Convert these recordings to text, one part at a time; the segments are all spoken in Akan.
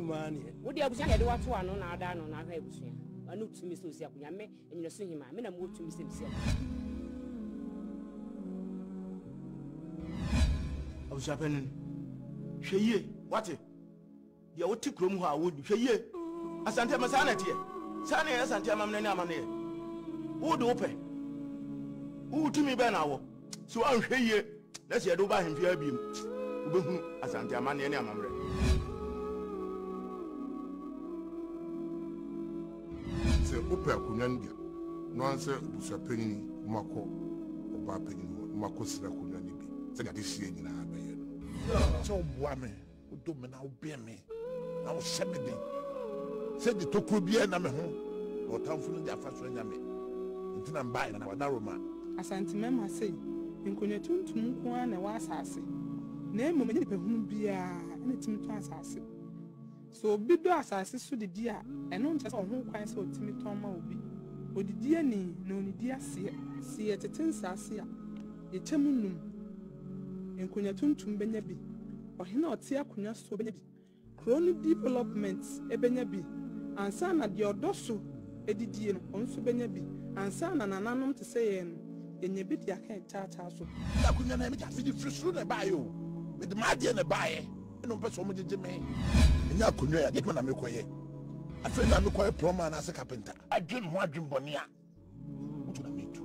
kurom ara neɛ. Wo deɛ abusua na yɛde wo ato ano na ada ano na ahwɛ abusua ano tumi sɛ osi akonya me Anyinaso hima me na mewɔ tumi sɛ mesi akonya. Abusuapanin, hwɛ yie, wate? Deɛ wote kurom hɔ a wodi, hwɛ yie. Asante ama saa na ɛteɛ. Saa na ɛyɛ Asante amammerɛ ne amanneɛ. Wode wo pɛ. Wo tumi bɛn na wɔ? Sɛ woanhwɛ yie na sɛ yɛde wo ba ahemfie ha biem, wobɛhunu Asante amanneɛ ne amammerɛ. Sɛ wopɛ akonnwa no bi a, no ara sɛ obusuapanyin na moakɔ ɔbaa panyin hɔ na moakɔsrɛ akonnwa no bi sɛnea adehyeɛ nyinaa bɛyɛ no. Sɛ woboa me, wodɔ me na wobɛn me na wohyɛ me den sɛ de tokuro biara nna me ho na ɔtamfo no de afa so anya me nti na mebaeɛ na w'adaworoma. Asante mmarima sei, nkonya tuntum nko ara na ɛwɔ asase, na mmom ɛnyɛ nipahunu biara na ɛtumi tɔn asase. Sɛ obi dɔ asase so didi a, ɛno nkyerɛ sɛ ɔwɔ ho kwan sɛ otumi tɔn ma obi. Odidi ani na onnidi aseɛ. Sɛ yɛtete nsase a, yɛkyɛ mu num. Nkonya tuntum bɛnya bi, ɔhene a ɔte akonwa soɔ bɛnya bi, kuro no development bɛnya bi, ansa na deɛ ɔdɔ so didie no, ɔno nso bɛnya bi, ansa na nananom te sɛ yɛn no, yɛanya bi de aka yɛn kyakya so. Akonwa no ɛyɛ me dea, mede firi soro na ɛbaeɛ o, mede m'adeɛ na ɛbaeɛ. Ɛna ɔmpɛ sɛ wɔgyegye me. Ɛnyɛ akonnwa yi adeɛ adwuma na mekɔyɛ. Afei na mekɔyɛ plumber anaasɛ carpenter. Adwen ho adwen bɔne a, wotu na metu.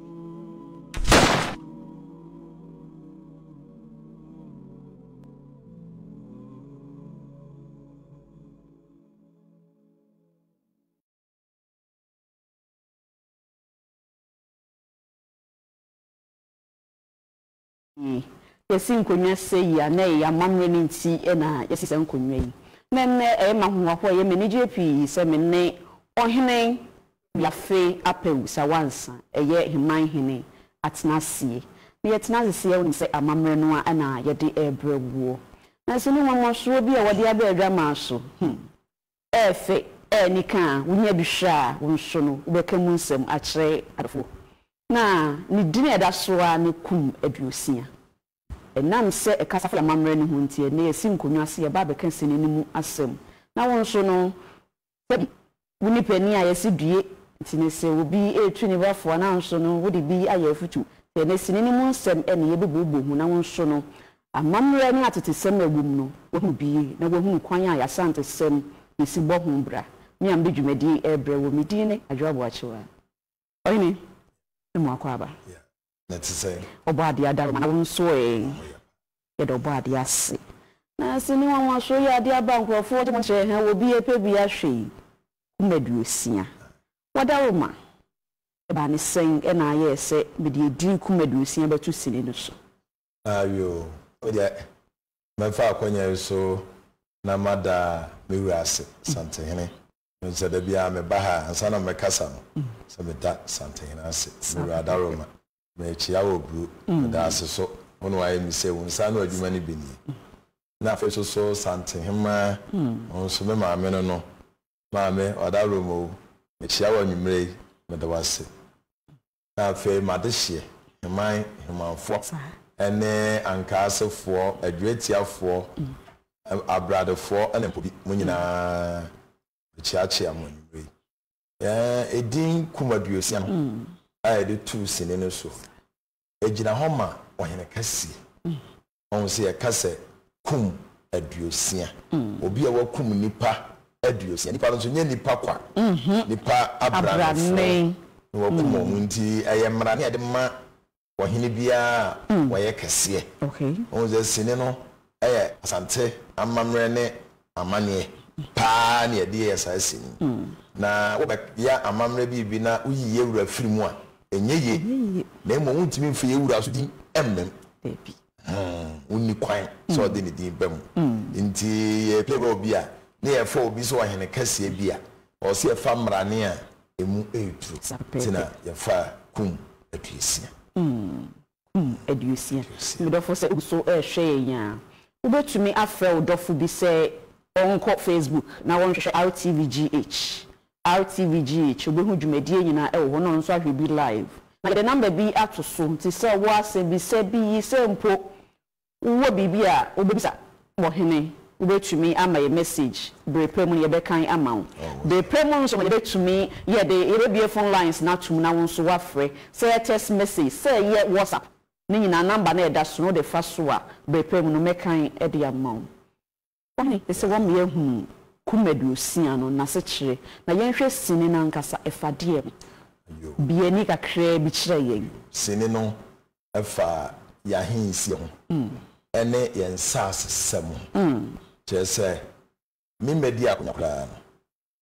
Yi. Yɛsi nkonnwa sɛ yi a, na ɛyɛ amammerɛ no nti na yɛasi saa nkonnwa yi. Na ɛnnɛ ɛyɛ me ahohoahoa, ɛyɛ me anigyeɛ pii sɛ me ne Ɔhene Wiafe Apawu Sawansa, ɛyɛ Heman Hene, atena aseɛ. Na yɛtena ase sei a, wonim sɛ amammerɛ no ara na yɛde rebrɛ woɔ. Nanso ne nwanwasoɔ bi a wɔde aba adwamaa so, hmm, ɛyɛ fɛ, ɛyɛ anika a, wonya bi hwɛ a, wo nso no, wobɛka mu nsɛm akyerɛ adɔfoɔ. Na ne din a ɛda so ara ne Kum Aduosia. Ɛnam sɛ ɛkasa fa amammerɛ no ho nti, ɛnnɛ yɛasi nkonnwa ase yɛba abɛka sini no mu asɛm. Na wo nso no, sɛbi wo nipanin a yɛse due nti no, sɛ obi retu ne ba fo a, na wo nso no wode bi ayɛ afutu. Nti ɛnnɛ sini no mu nsɛm na yɛbɛbuobuo ho, na wo nso no, amammerɛ ne atetesɛm a ɛwɔ mu no, woahunu bi na woahunu kwan a yɛn Asantesɛm yɛsi bɔ ho bra. Me a mede dwumadie yi rebrɛ wo, me din ne Adwoa Boakyewaa. Ɔhene, me mu akwaaba. Na ɛte sɛn? Ɔbɔadeɛ adaworoma na wo nso ɛ? Yɛda Ɔbɔadeɛ ase. Na sini nwanwasoɔ yi adeɛ aba nkurɔfoɔ gye mo kyerɛ hɛn wɔ bi ɛpɛ bi ahwɛ yi kum aduosia. W'adaworoma, ɛbaa ne sɛn ɛna ayɛɛ sɛ mede edin kum aduosia bɛto sini no so? Ayo, me deɛ mɛfa akwanya yi so na mada me wura ase, Santehene. Wohu sɛ da biara meba ha a, ansa na mɛkasa no, sɛ meda Santehene ase. Me wura Adaworoma, mekyea wo Oburu, meda ase so. Wo na woayɛ me sei, wo nsa ano adwuma no bi nie. Na afei nso so Santehemmaa, wo nso me maame no no. Maame, Ɔdawuroma o, mekyea wo anwummerɛ yi, meda wo ase. Na afei m'adehyeɛ, Heman, Hemanfoɔ, ne Ankaasefoɔ, Adweatiafoɔ, Abradefoɔ ne Mpobi, mo nyinaa mekyeakyea mo anwummerɛ yi. Yɛn edin kum aduosia no a yɛde too sini no soɔ, ɛgyina hɔ ma ɔhene kɛseɛ. Wahu sɛ yɛka sɛ kum aduosia. Obi a wakum nnipa aduosia. Nnipa no nso nyɛ nnipa kwa. Nnipa abranefoɔ na wakum wɔn. Nti ɛyɛ mmara ne yɛde ma ɔhene biara a ɔyɛ kɛseɛ. Wahu sɛ sini no yɛ Asante amammerɛ ne amanneɛ paa na yɛde yɛ saa sini yi. Na wobɛyɛ amammerɛ biribi na woyi yɛ wura firi mu a, ɛnyɛ yie. Na mmom wontumi mfa yɛ wura nso din mmam. Wonni kwan sɛ ɔde ne din ba mu. Nti yɛ play role bi a, na yɛfa obi sɛ ɔhene kɛseɛ bi a, ɔwɔ sɛ yɛfa mmrane a ɛmu ɛreduru. Nti na yɛfa kum aduosia. Kum aduosia. Me dɔfo sɛ wogu so rehwɛ yɛn a, wobɛtumi afrɛ wo dɔfo bi sɛ ɔnkɔ Facebook na wɔnhwehwɛ RTVGH. RTVGH, wobɛhu dwumadie nyinaa wɔ hɔ na ɔno nso ahwɛ bi live. Na yɛde number bi ato so nti sɛ wowɔ asɛmbisa bi yi sɛ mpo wowɔ biribi a wobɛbisa wɔ hene. Wobɛtumi ama yɛ message bere pa mu no yɛbɛkan ama wo. Bere pa mu nso no yɛbɛtumi yɛde yɛbɛbue phone lines no atom na wo nso woafrɛ. Sɛ ɛyɛ text message, sɛ ɛyɛ WhatsApp, ne nyinaa number no a ɛda so no wode fa so a bere pa mu no mɛkan de ama wo. Ɔhene, sɛ wɔma yɛahunu kum aduosia no n'asekyerɛ na yɛnhwɛ sini no ankasa ɛfa deɛ ho. Bue ani kakraa bi kyerɛ yɛn. Sini no fa yɛn ahensie ho ne yɛn nsasesɛm ho. Kyerɛ sɛ, me mmɛdi akonnwa koraa no,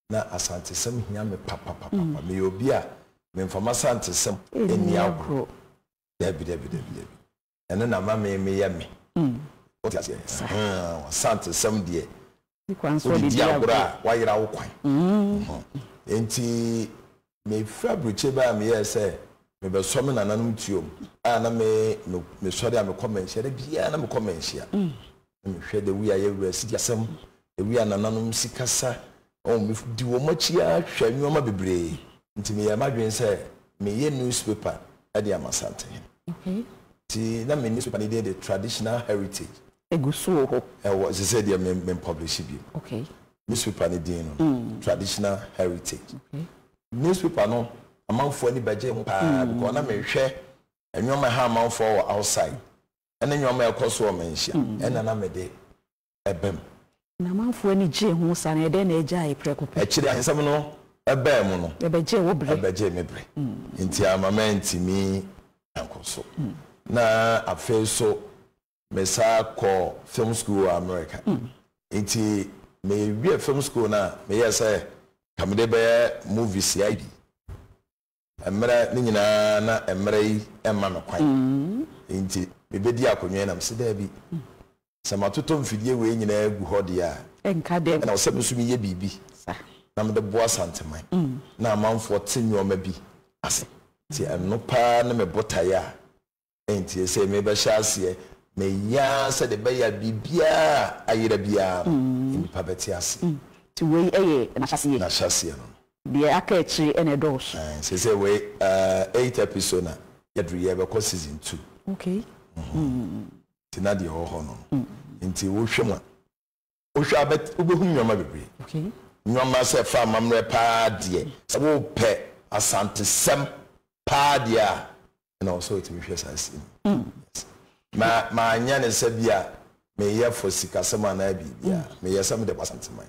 na Asantesɛm hia me papapapapa. Meyɛ obi a memfa m'Asantesɛm nni agorɔ. Dabi, dabi, dabi, dabi. Ɛno na ama me meyɛ me. Wote aseɛ? W'Asantesɛm deɛ, wode di agorɔ a, woayera wo kwan. Enti mefiri aburokyire baeɛ a meyɛɛ sɛ mebɛsɔ me nananom tuom a na me mesɔre a mekɔ manhyia da biara na mekɔ manhyia na mehwɛ the way a yɛwura si di asɛm the way a nananom si kasa ɔn medi wɔn akyi ara hwɛ nneɛma bebree nti meyɛɛ m'adwene sɛ meyɛ newspaper de ama Asantehene nti na me newspaper no din de Traditional Heritage. Egu so wɔ hɔ. Ɛwɔ sesei deɛ me me publish bio. Okay. Newspaper no din no Traditional Heritage. Okay. Newspaper no amanfoɔ ani bɛgye ho paa because na mehwɛ nneɛma ɛha amanfoɔ wɔ outside ɛne nneɛma ɛkɔ so wɔ manhyia ɛna na mede ɛba mu. Na amanfoɔ ani gyee ho saa no ɛdɛn na ɛgyaee prɛko pɛ? Akyire ahensɛm no ɛbaa mu no. Ɛbɛgyee wo bere. Ɛbɛgyee me bere. Nti ama mantumi ankɔ so. Na afei nso Mesan kɔɔ film school wɔ America. Nti mewiee film school no a, meyɛɛ sɛ nka mede bɛyɛ movies yi bi. Mmerɛ no nyinaa na mmerɛ yi mma me kwan. Nti mebɛdii akonnwa yi na mese daabi, sɛ matotɔ mfidie wei nyinaa agu hɔ deɛ a, ɛna ɛwɔ sɛ me nso meyɛ biribi na mede boa Asanteman na amanfoɔ te nnoɔma bi ase. Nti ɛno paa ne me botaeɛ a Enti seesei merebɛhyɛ aseɛ, meyɛ ara sɛdeɛ ɛbɛyɛ a biribiara a ayera biara no, nnipa bɛte aseɛ. Nti wei yɛ n'ahyɛaseɛ? N'ahyɛaseɛ no no. Deɛ aka akyire na ɛdɔɔso. Ae, seesei wei eight episode na yɛaduru, yɛrebɛkɔ season two. Okay. Nti na deɛ ɛwɔ hɔ no no. Nti wohwɛ mu a, wohwɛ a wobɛhu nneɛma bebree. Okay. Nneɛma sɛ ɛfa amammerɛ paa deɛ, sɛ wopɛ Asantesɛm paa deɛ a, ɛna ɔsɛ ɔtumi hwɛ saa scene yi. Yes. Ma manyɛ no sɛ bi a meyɛ for sikasɛm anaa biribi a, meyɛ sɛ mede bɔ Asanteman.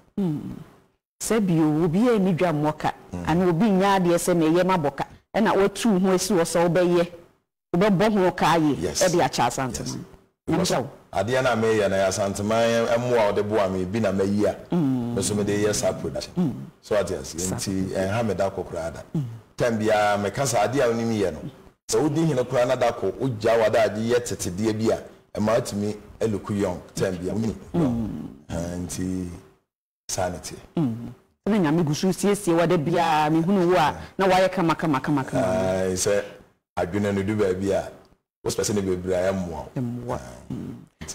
Sɛ bio, obiara nni dwa mmɔ ka, anaa obi nnya adeɛ sɛ meyɛ mabɔ ka, ɛna watu wo ho asi hɔ sɛ wobɛyɛ Wobɛbɔ ho ka aye Yes. de akyɛ Asanteman. Yes. Nyame Because nhyira wo. adeɛ no a meyɛ no ɛyɛ Asanteman mmoa a wɔde boa me bi na mayi a me nso mede reyɛ saa production. So wate aseɛ? Saa Nti pɛpɛɛpɛ. ɛnha me da ko koraa da. Time biara meka sɛ adeɛ a wonim yɛ no, sɛ wodi hene koraa na da ko wogyaa w'adagye yɛ tetedeɛ bi a, ɛma wotumi look young time biara. Wonyini young. Ɛhɛn, nti saa na ɛteɛ. Sɛdeɛ Nyame gu so resiesie wo da biara mehunu wo a na woayɛ kama kama kama kama no. Ae sɛ adwene no du baabi a wo spɛse no bebree a ɛmmoa wo. Ɛmmoa.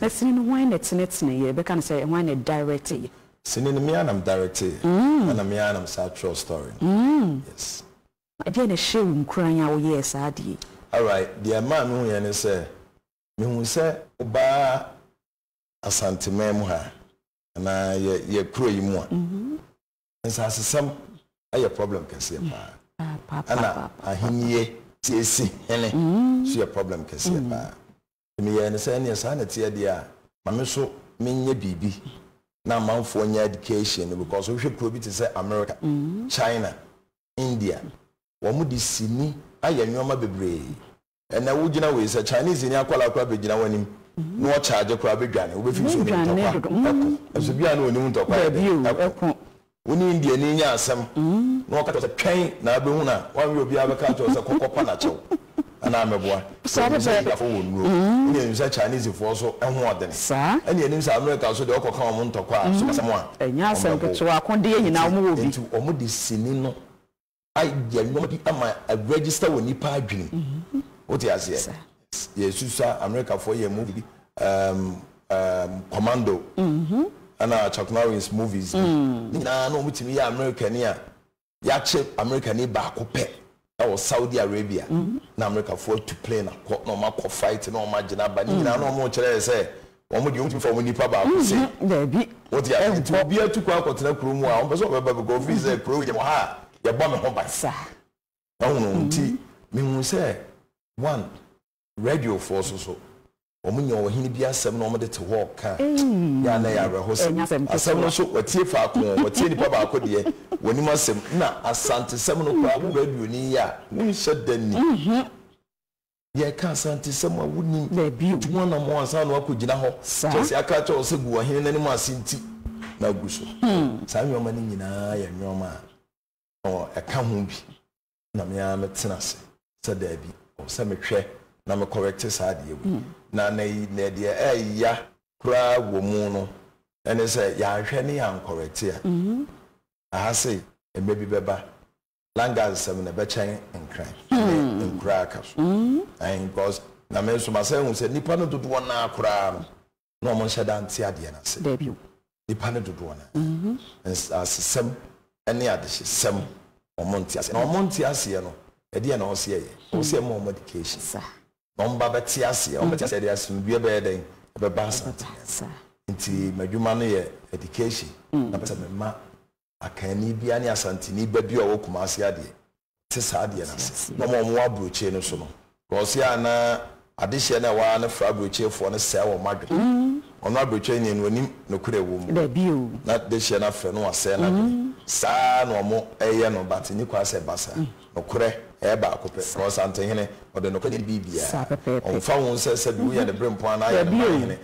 Na sini no hwan na ɛteneteneeɛ? Yɛbɛka no sɛ hwan na ɛdirecteeɛ? Sini no me ara na me directeeɛ ɛna me ara na me san twerɛɛ story no. Yes. Ɛdeɛn na ɛhyɛɛ wo nkuran a woyɛɛ saa adeɛ yi? Alright, deɛ ɛmaa mehuiɛ ne sɛ, mehuu sɛ wobaa Asanteman mu ha anaa yɛ yɛ kuro yi mu a, nsasesɛm yɛ problem kɛseɛ paa. Ɛna ahennie siesie hene nso yɛ problem kɛseɛ paa. Nti meyɛɛ no sɛ ɛneɛ saa na ɛteɛ deɛ a, ma me nso menyɛ biribi na amanfoɔ nya education no because wohwɛ kuro bi te sɛ America, China, India, wɔn de sini ayɛ nneɛma bebree. Ɛnɛ wo gyina wei sɛ Chinese ni akwadaa koraa bɛgyina w'anim na ɔkyaagye koraa bɛdwane wobɛfiri sɛ onim ntɔkwa ɛko nso bia na onim ntɔkwa yɛ dɛn ɛko wo ne India ni nya asɛm na ɔka kyerɛ sɛ twɛn na abɛhu na wanwe obiara bɛka kyerɛ sɛ kɔkɔ pa na kyɛw anaa mɛboa sɛ sɛ Indiafoɔ wɔ nnuro ɛne ɛnim sɛ Chinese foɔ so ɛho ɔdene ɛne ɛnim sɛ America so deɛ ɔkɔka wɔn ntɔkwa a so kasɛm a ɛnyɛ asɛm ketewa akodeɛ nyinaa wɔn wɔ bi nti wɔn de sini no ayɛ nneɛma bi ama a register wɔ nipa adwene mu. Wote aseɛ? Yɛsusua Amerikafoɔ yɛ movie bi um, um, Commando ɛna Chuck Norris movies bi. Ne nyinaa na wɔtumi yɛ Amerikani a yɛakye Amerikani baako pɛ ɛwɔ Saudi Arabia na Amerikafoɔ atu plane akɔ na wɔn akɔ fight na wɔn agyina aba. Ne nyinaa na wɔn kyerɛ yɛ sɛ. Wɔn deɛ wɔntumi fa wɔn nipa baako sei. Daabi. Wote aseɛ? Nti obiara tu kwan akɔtena kuro mu a, ɔmpɛ sɛ ɔbɛba because ɔfeel sɛ kuro wei deɛ wɔ ha a, yɛbɔ me ho ban. Saa. Wahunu? Nti mehu sɛ one, radiofoɔ nso so, wɔn nya ɔhene bi asɛm na wɔn de te hɔ reka a, yɛ a na ɛyɛ awerɛhosɛm. Asɛm no nso, wɔatie faako, wɔatie nipa baako deɛ, wɔnim asɛm. Nna Asantesɛm no koraa, wo radioni yi a, wonhyɛ da nni. Yɛreka Asantesɛm a wonnim. Tu ho anammɔn ansa na woakɔgyina hɔ. Kyerɛ sɛ yɛaka akyerɛ wo sɛ gu ɔhene no anim ase nti na agu so. Saa nneɛma no nyinaa yɛ nneɛma a ɛka ho bi na me ara metena ase sɛ daabi, ɛwɔ sɛ mehwɛ na me correct saa adeɛ wei. Na na deɛ ɛya koraa wɔ mu no ne sɛ yɛanhwɛ ne yɛankɔrɛkte a, aha sei mmerɛ bi bɛba Langa nsɛm no ɛbɛkyɛn Nkran ne nkura a aka so. Ae because na me nso masan ahu sɛ nnipa no dodoɔ no ara koraa no na wɔn nhyɛ da nte adeɛ no ase. Dabi o. Nnipa no dodoɔ no ara nsasesɛm ne adehyesɛm wɔn nte aseɛ. Na wɔn nte aseɛ no ɛdeɛn na ɛwɔ sɛ yɛyɛ? Ɛwɔ sɛ yɛma wɔn education. Na wɔn ba bɛte aseɛ. Wɔn bɛte aseɛ deɛ asomdwoeɛ bɛyɛ dɛn? Ɛbɛba Asante. Nti m'adwuma no yɛ education. Na pɛ sɛ mema Akanni biara ne Asanteni ba bi a ɔwɔ Kumasi adeɛ te saa adeɛ no ase. Na wɔn a wɔwɔ aburokyire no so no, because yɛ a na adehyeɛ no a ɛwɔ ara no fra aburokyirefoɔ no sɛe wɔn adwene. Ɔno aburokyireni no ɔnim nokorɛ ɛwɔ mu. Dabi o. Na dehyeɛ no afrɛ no wasɛe n'adwene. Saa ara na wɔyɛ no but nni kwan sɛ ɛba saa. Nokorɛ ɛyɛ baako pɛ. Because Asantehene ɔde nokorɛ na ɛdi biribiara. Saa pɛpɛɛpɛ. Ɔmfa ho sɛ sɛbi woyɛ ne berempɔn anaa yɛ ne Dabi o. manhene.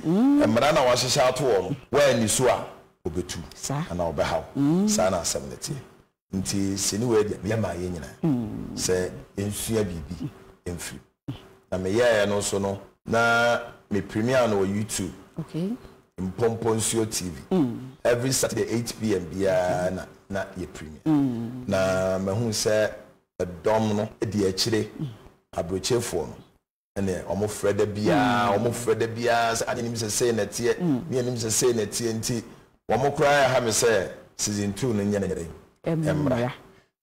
Mmara no a wahyehyɛ ato hɔ no, woanni so a, ɔbɛtu anaa ɔbɛhaw. Saa na asɛm no teɛ. Nti sini wei deɛ meyɛ maa yɛn nyinaa sɛ yɛnsua biribi mfiri mu. Na meyɛeɛ no nso no, na me premiere no wɔ YouTube, Mpɔmpɔ Nsuo TV. Every Saturday 8 pm biara na na yɛ premiere. Na mahunu sɛ ɛdɔm no di akyire, aburokyerefoɔ no. Ɛneɛ wɔn frɛ da biara, wɔn frɛ da biara sɛ ade nim sɛ sei na ɛteɛ, ne yɛnim sɛ sei na ɛteɛ nti wɔn koraa ɛha me sɛ season 2 no nyɛ ne dɛn? Ɛmmra.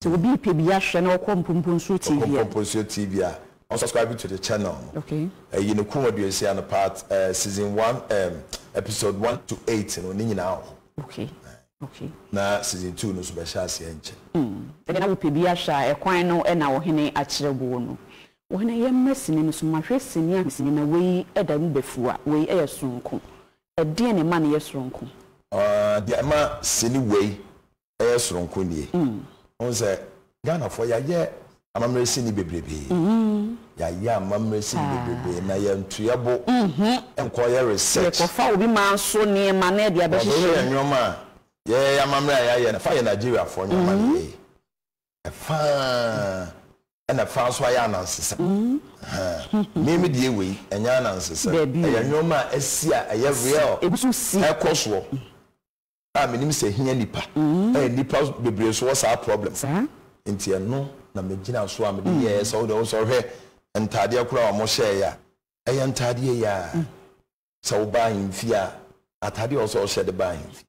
Sɛ obi repɛ bi ahwɛ na ɔkɔ Mpomponsuo TV Ɔkɔ a. Mpomponsuo TV a, ɔn subscribe to the channel no. Okay. Ɛyi no Kum Aduosia no part eh, season 1 ehm, episode 1 to 8 no ne nyinaa wɔ hɔ. Okay. Okay. Na season 2 no nso bɛhyɛ aseɛ nkyɛ. Ɛdeɛ na wopɛ bi ahwɛ a, ɛkwan no na ɔhene akyerɛ woɔ no. Ɔhene, yɛmmra sini no so. Mahwɛ sini a sini na wei da mu bɛfua, wei yɛ soronko. Ɛdeɛn na ɛma no yɛ soronko? Deɛ ɛma sini wei yɛ soronko nie. Wohu sɛ Ghanafoɔ yɛayɛ amammerɛ sini bebrebee. Yɛayɛ amammerɛ sini bebrebee na yɛnto yɛn bo nkɔyɛ research. Yɛkɔfa obi man so nneɛma na yɛde Because wohwɛ abɛhyehyɛ yɛn mu. nneɛma a, yɛn amammerɛ a yɛayɛ no, ɛfa yɛ Nigeriafoɔ nneɛma na yɛyɛ. Ɛfa ɛna ɛfa nso ayɛ anansesɛm. Me me deɛ wei ɛnyɛ anansesɛm. Ɛyɛ nneɛma a asi a ɛyɛ real ɛkɔ soɔ a menim sɛ ɛhia nipa. Ɛyɛ nipa bebree nso wɔ saa problem. Nti ɛno na megyina so a mede yɛɛ sɛ wode wo sɛ wohwɛ ntaadeɛ koraa a wɔhyɛeɛ a ɛyɛ ntaadeɛ yi a sɛ woba ahemfie a ataadeɛ a ɔsɛ ɔhyɛ de ba ahemfie.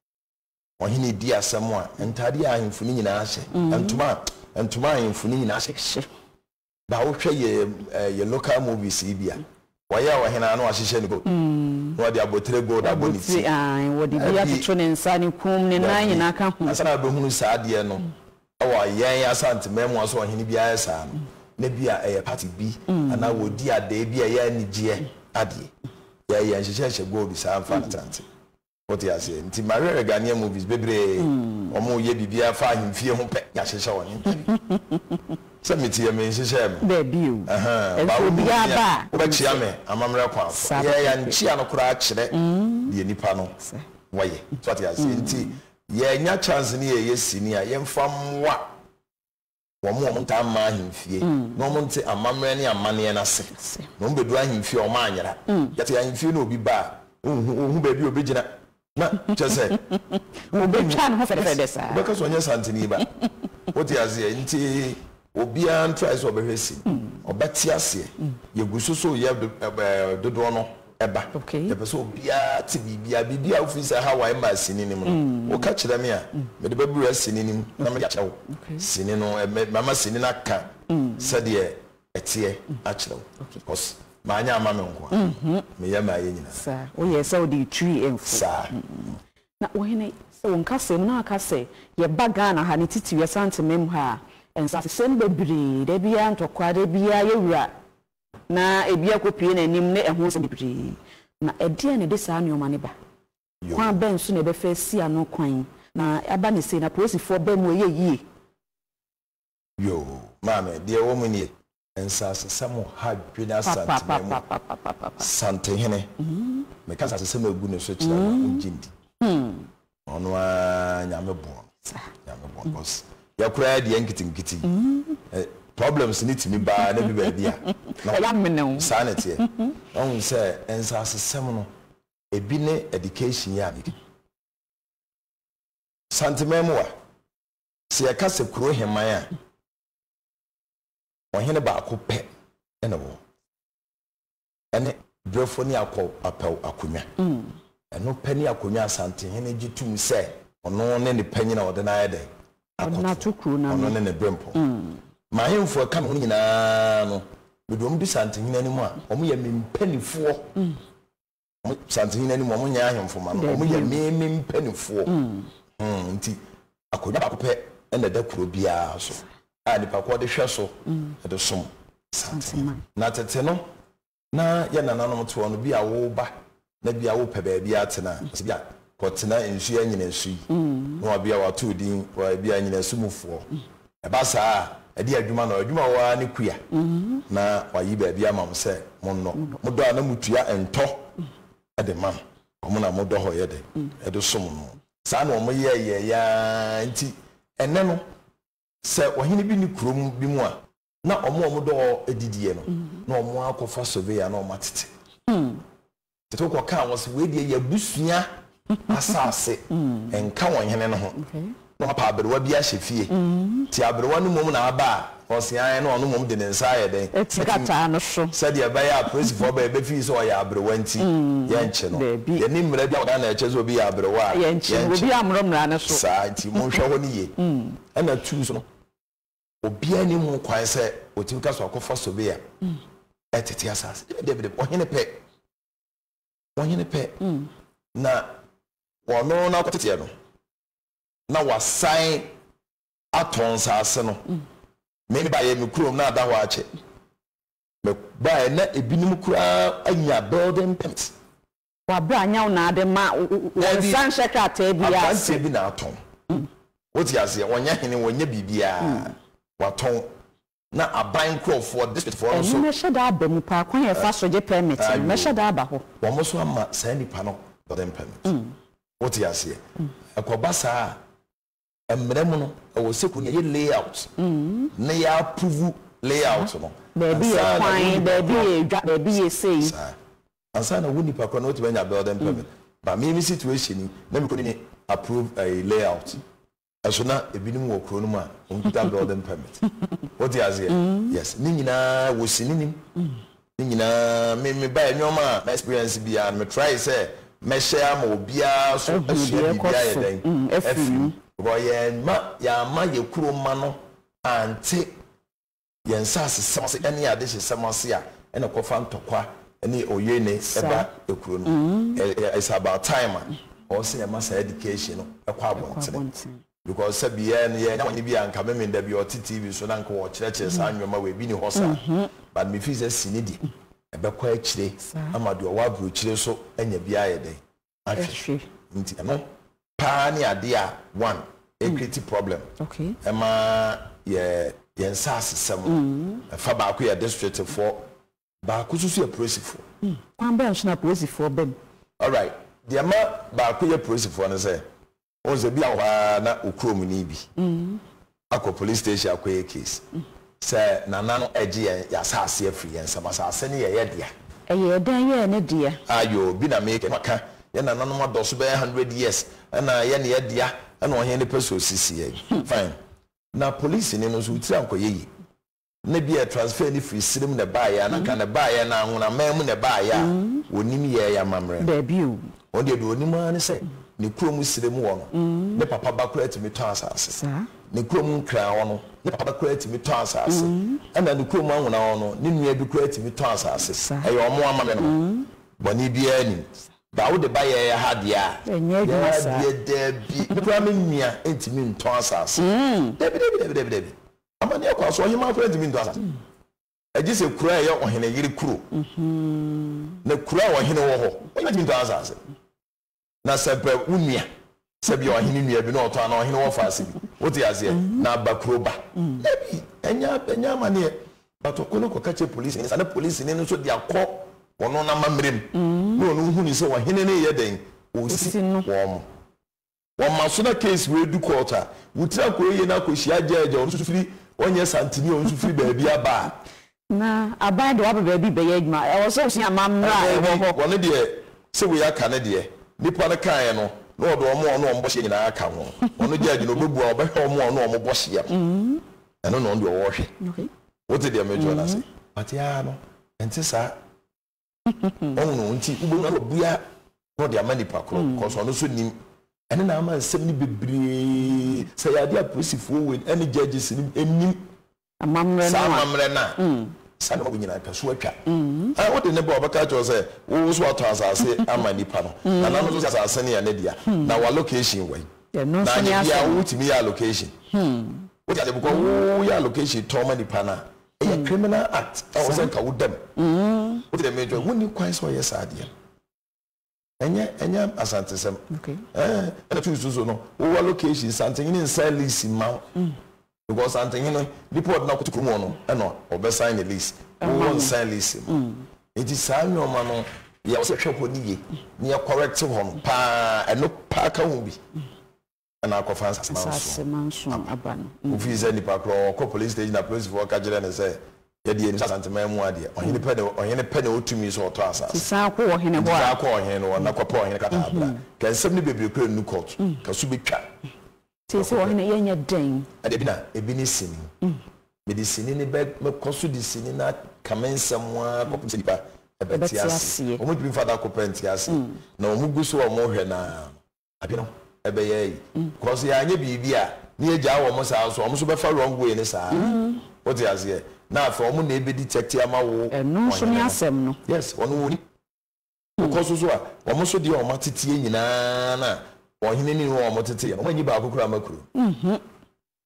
Ɔhene di asɛm a, ntade a ahemfo no nyinaa hyɛ, ntoma a ntoma a ahemfo no nyinaa hyɛ. Ba wohwɛ yɛ yɛ local movies yi bi a, wɔyɛ ɔhene a na wahyehyɛ ne gold, na wɔde abotire gold abɔ ne ti. Abotire, ae, wɔde bi atoto ne nsa, ne kɔn mu, ne nan nyinaa ka ho. Ansa na wobɛhunu saa adeɛ no wɔ yɛn Asanteman mu a sɛ ɔhene bi ayɛ saa no, na bi a ɛyɛ party bi anaa wɔdi adɛɛ bi a ɛyɛ anigyeɛ adeɛ. Yɛn yɛnhyehyɛhyɛ gold saa mfa ntenante. Wote aseɛ? Nti mahwɛhwɛ Ghanaian movies bebree, wɔn yɛ biribiara fa ahemfie ho pɛ, yɛahyehyɛ wɔn ntadeɛ. Sɛ mete yɛ menhyehyɛɛ me. Dabi o. Ɛhɛn, Ɛnso ba wohu obiara me a, ba a, wobɛkyea me amammerɛ kwan so. Saa Yɛ pɛpɛɛpɛ. yɛnkyea no koraa kyerɛ deɛ nipa no wɔyɛ. So wate aseɛ? Nti yɛnya chance ne yɛyɛ sini a, yɛmfa mmoa Wɔn a wɔntaa mma ahemfie na wɔnte amammerɛ ne amanneɛ no ase, na wɔbɛduru ahemfie a, wɔanyera. Yɛte ahemfie na obi ba a, wonhu, wonhu baabi a ɔbɛgyina. Na kyerɛ sɛ, Wɔbɛtwa ne ho fɛdɛfɛdɛ saa. Wobɛka sɛ ɔnyɛ Santini ba. Wote aseɛ? Nti obiara ntrae sɛ ɔbɛhwɛ sini. Ɔbɛte aseɛ. Yɛgu so so reyɛ dodoɔ no. Ɛba. Yɛpɛ sɛ obiara te biribiara. Biribi a wofii sɛ ɛhaw a ɛmmaa sini no mu no, woka kyerɛ me a, mede bɛwura sini no mu na mede akyerɛ wo. Sini no, mɛma sini no aka sɛdeɛ ɛteɛ akyerɛ wo. Because. Manyɛ amma me nko a, meyɛ maa yɛn nyinaa. Saa, woyɛɛ sɛ wode retiri mfo. Saa. Na ɔhene, sɛ wo nkasɛɛ mu na aka sɛ yɛba Ghana ha, ne titiriw Asantemem ha a, nsasesɛm bebree, da biara ntɔkwa, da biara yɛwura na ebi akɔpue n'anim ne ɛho nsɛm bebree. Na ɛdeɛn na ɛde saa nneɛma no ba? Kwan bɛn so na yɛbɛfa asi ano kwan na aba no sei na apolisifoɔ ba mu ɛyɛ yie? Yoo, maame, deɛ ɛwɔ mu nie, nsasesɛm ha dwene Asanteman mu. Santehene, meka nsasesɛm a ɛgu ne so kyerɛ no a, wongye ndi. Ɔno ara Nyame boɔ no. Nyame boɔ no because yɛ koraa deɛ nketenkete yi, problems no tumi ba na bi baabi a, na saa na ɛteɛ. Wahu sɛ nsasesɛm no, ebi ne education yi a meka yi. Santeman mu a, sɛ yɛka sɛ kuro heman a, ɔhene baako pɛ na ɛwɔ hɔ. Ɛne Brefo ne Akɔw Apɛw akonnwa. Ɛno pɛ ne akonnwa Asantehene gye tom sɛ ɔno ne ne panyin a ɔde no ayɛ dɛn? Akɔto. Ɔno ne ne berempɔn. M'ahemfo a ɛka me ho no nyinaa no, mede wɔn du Santehene anim a, wɔyɛ me mpanimfoɔ. Wɔn Santehene anim, wɔn nyɛ ahemfo ma no, wɔn yɛ me me mpanimfoɔ. Hmm, nti akonnwa baako pɛ na ɛda kuro biara so a nipa korɔ de hwɛ so de som Santehene. Na tete no, na yɛ nananom te hɔ no, bi a woba na bi a wopɛ baabi atena a, ɔsɛ bi a kɔtena nsuo anyinasu yi, na wa bi a wato wo din, wa bi a anyinasu mufoɔ. Ɛba saa a, ɛde adwuma na adwuma wɔ ara ne kua na wayi baabi ama mo sɛ monnɔ. Modɔ a na motua ntɔ de ma no. Wɔn na modɔ hɔ yɛ dɛ de som no. Saa na wɔyɛɛ yɛeɛ ara nti ɛnnɛ no, sɛ ɔhene bi nni kurom bi mu a, na wɔn a wɔdɔ hɔ didiɛ no, na wɔn akɔfa surveyor na wɔatete. Tete wokɔkaa wɔn sɛ wei deɛ yɛ abusua asase, nka wɔn hene no ho. Na wɔapɛ aberewa bi ahyɛ fie. Nti aberewa no mmom na aba a, ɔse ae na ɔno mmom de ne nsa ayɛ dɛn? Ati krataa no so. Sɛdeɛ ɛbɛyɛ a apolisifoɔ ba a yɛbɛfii sɛ ɔyɛ aberewa nti, yɛnkye no. Yɛnni mmara bi wɔ Ghana a ɛkyerɛ sɛ obi yɛ aberewa a, Yɛnkye no. Obiara mmoro mmara no so. Saa nti monhwɛ hɔ no yie. Ɛna tuu so no, obiara nni ho kwan sɛ ɔtumi ka sɛ ɔkɔfa sobea tete asase. Dabi, dabi, dabi, ɔhene pɛ. Ɔhene pɛ. Na ɔno n'akɔteteɛ no, na wasan atɔn nsase no. Me baeɛ me kurom na ada hɔ akyɛ. Me baeɛ na ebinom koraa anya building permit. W'abrɛ anya wo na ade ma wo nsa nhyɛ krataa biara ase. Aberanteɛ bi na atɔn. Wote aseɛ? Ɔnyɛ hene, ɔnyɛ biribiara. Watɔn. Na aban nkorɔfoɔ, district foɔ no nso. Ɛno mɛhyɛ da aba mu paa, kwan a yɛfa so gye permit no, mɛhyɛ da aba hɔ. Wɔn nso ama saa nipa no building permit. Wote aseɛ? Ɛkɔba saa a, mmara mu no, ɛwɔ sɛ kuro no yɛyɛ layout na yɛ approve layout no. Baabi yɛ Ansa na wo kwan, nipa baabi korɔ. yɛ dwa, baabi yɛ sei. Saa. Ansa na wo nipa korɔ no watumi anya building permit. But me me situation yi, na me kuro no ni approve ɛyi layout. Ɛso na ebinom wɔ kuro no mu a wɔn kuta building permit. Wote aseɛ? Yes. Ne nyinaa wɔ sini nim. Ne nyinaa me me baeɛ nneɛma a ma experience biara no me try sɛ mɛhyɛ ama obiara so Ahu asua deɛ biribi ɛkɔ ayɛ so dɛn afiri afiri mu. mu. Because yɛn ma yɛamma yɛ kuro mma no ante yɛn nsasesɛm ase ne yɛn adehyesɛm ase a ɛna ɛkɔfa ntɔkwa ne oyene Saa. ba kuro no mu. It's about time a ɔwɔ sɛ yɛma saa education no kɔ Ɛkɔ abɔntene. abɔntene. Because sɛbi yɛn no yɛnya ɔhene bi a nka Memenda bi a ɔte TV so na nka ɔkyerɛkyerɛ saa nnoɔma wei ebi ni hɔ saa. But me feel sɛ sini deɛ ɛbɛkɔ akyire ama deɛ ɔwɔ abrokyire nso anya bi ayɛ dɛn ahwɛ. Nti ɛno paa ne adeɛ a one ɛcreate problem ɛma yɛ yɛn nsaasesɛm no. Ɛfa baako yɛ district foɔ, baako nso so yɛ polisifoɔ. Kwan bɛn so na polisifoɔ ba mu? Alright, deɛ ɛma baako yɛ polisifoɔ ne sɛ, Wohu sɛ bi a wɔ hɔ ara na wo kuromni bi akɔ police station akɔyɛ case sɛ nana no regye yɛn yɛn asase afiri yɛn nsam, asase no yɛ yɛ dea. Ɛyɛɛ dɛn yɛɛ ne dea? Ayoo, bi na meka, maka, yɛn nananom adɔso bɛyɛ hundred years ɛna yɛ ne yɛ dea ɛna ɔhene no pɛ sɛ ɔsisi yɛn. Fine. Na policeni no nso wo tiri ankɔyɛ yie. Na ebia transfer no firi serem na ɛbaeɛ a, na anka na ɛbaeɛ no anwonaman mu na ɛbaeɛ a, wɔnim yɛɛ yɛn amammerɛ no. Daabi o. Wɔn deɛ, deɛ wɔnim ara ne sɛ. Ne kurom serem hɔ no, ne papa ba koraa tumi tɔn asase. Ne kurom Nkran hɔ no, ne papa ba koraa tumi tɔn asase. Ɛna ne kurom Anwona hɔ no, ne nua bi koraa tumi tɔn asase. Ɛyɛ wɔn amammerɛ no. Bɔne biara nnim. Ba wode ba yɛn ha deɛ a, yɛn ha deɛ dabi. Me koraa me nua ntumi ntɔn asase. Dabi, dabi, dabi, dabi, dabi. Amanneɛ kwan so, ɔhemmaa koraa ntumi ntɔn asase. Gye sɛ kuro a ɛyɛ ɔhene yere kuro. Na kuro a ɔhene wɔ hɔ, ɔhemmaa ntumi ntɔn asase. Na sɛ pɛ wo nua, sɛ bia ɔhene nua bi na ɔtɔn anaa ɔhene wɔfaase bi, wote aseɛ, na aba kuro ba. Dabi, ɛnyɛ ɛnyɛ amaneɛ. But ɔkɔ no kɔka kyerɛ polisini saa na polisini no nso de akɔ ɔno n'amammerɛ mu na ɔno huni sɛ ɔhene no reyɛ dɛn, ɔresi wɔn. Wɔma so na case wei du court a, wo tiri akɔ yie na akɔhyia judge a ɔno nso firi, ɔnyɛ Santini a ɔno nso firi baabi aba a. Na aban de waba baabi bɛyɛ adwuma, ɛwɔ sɛ wosua amammerɛ a ɛwɔ hɔ. Wɔn deɛ, sɛ wei aka ne deɛ, nipa no kaeɛ no, na ɔde wɔn a ɔne wɔn bɔ hyeɛ nyinaa aka ho. Ɔno judge no, ɔbɛbua, ɔbɛhwɛ wɔn a ɔne wɔn bɔ hyeɛ no. Ɛno na ɔno deɛ ɔrehwɛ. Wote deɛ merekyerɛ no ase? But yɛn ara no, ɛnte saa. Wahu no? Nti wobɛhu na wabua na ɔde ama nipa korɔ because ɔno nso nim. Ɛno na ama nsɛm no bebree sɛ ɛyɛ adeɛ a polisifoɔ wei ɛne judges no nim saa amammerɛ no a saa nneɛma wei nyinaa nka so atwa. Ah, wode ne ba a ɔbɛka akyerɛ wo sɛ wo nso watɔn asase ama nipa no, nana no nso sɛ asase no yɛ ne dea, na w'allocation wɔ he? Na anyɛ biara wotumi yɛ allocation. Wote aseɛ? Because woyɛ allocation tɔn ma nipa no a, Ɛyɛ criminal act a ɛwɔ sɛ nka woda mu. Wote deɛ meretwerɛ? Wonni kwan sɛ ɔyɛ saa adeɛ no. Ɛnyɛ ɛnyɛ Asantesɛm. Ɛɛ ɛna tu so so no, wowɔ location Santehene nsan lease mma wo. Because Santehene nipa ɔde no akɔto kurom hɔ no ɛna ɔbɛsan ne lease. Wowɔ nsan lease mma wo. Nti saa nneɛma no yɛ wɔ sɛ yɛhwɛ hɔ no yie na yɛ correct hɔ no paa ɛno paa ka ho bi. na akɔfa nsase manson aba. Wofii sɛ nipa korɔ ɔkɔ police station na polisifoɔ ka kyerɛ no sɛ yɛde yɛnim sɛ Asanteman mu adeɛ ɔhene pɛ na ɔhene pɛ na ɔwɔ tumi sɛ ɔtɔ asase. Nti san kɔ ɔhene hɔ a. Nti san kɔ ɔhene no hɔ na kɔpɛ ɔhene krataa bra. Ka nsɛm no bebree koraa nnu court. Ka so bɛtwa. Nti sɛ ɔhene yɛnyɛ dɛn? Ɛde bi na ebi ne sini. Mede sini no bɛ mɛkɔ so de sini no aka me nsɛm ara kɔpem sɛ nipa bɛte aseɛ. Wɔn ntumi mfa da ko pɛ nte aseɛ. Na wɔn gu so a wɔhwɛ no ara no. Ade no ɛbɛyɛ ayi cause yɛanyɛ biribi a na yɛgyaa wɔn saa nso a wɔn nso bɛfa wrong way no saa wote aseɛ na afei wɔn na ɛbɛ detect ama wo Ɛno nso ɔhene ne no asɛm no. Yes wɔn wɔnim wokɔ so so a wɔn nso deɛ wɔn ateteɛ nyinaa na ɔhene ne wɔn teteɛ no wɔn anyi baako koraa ama kuro wɔn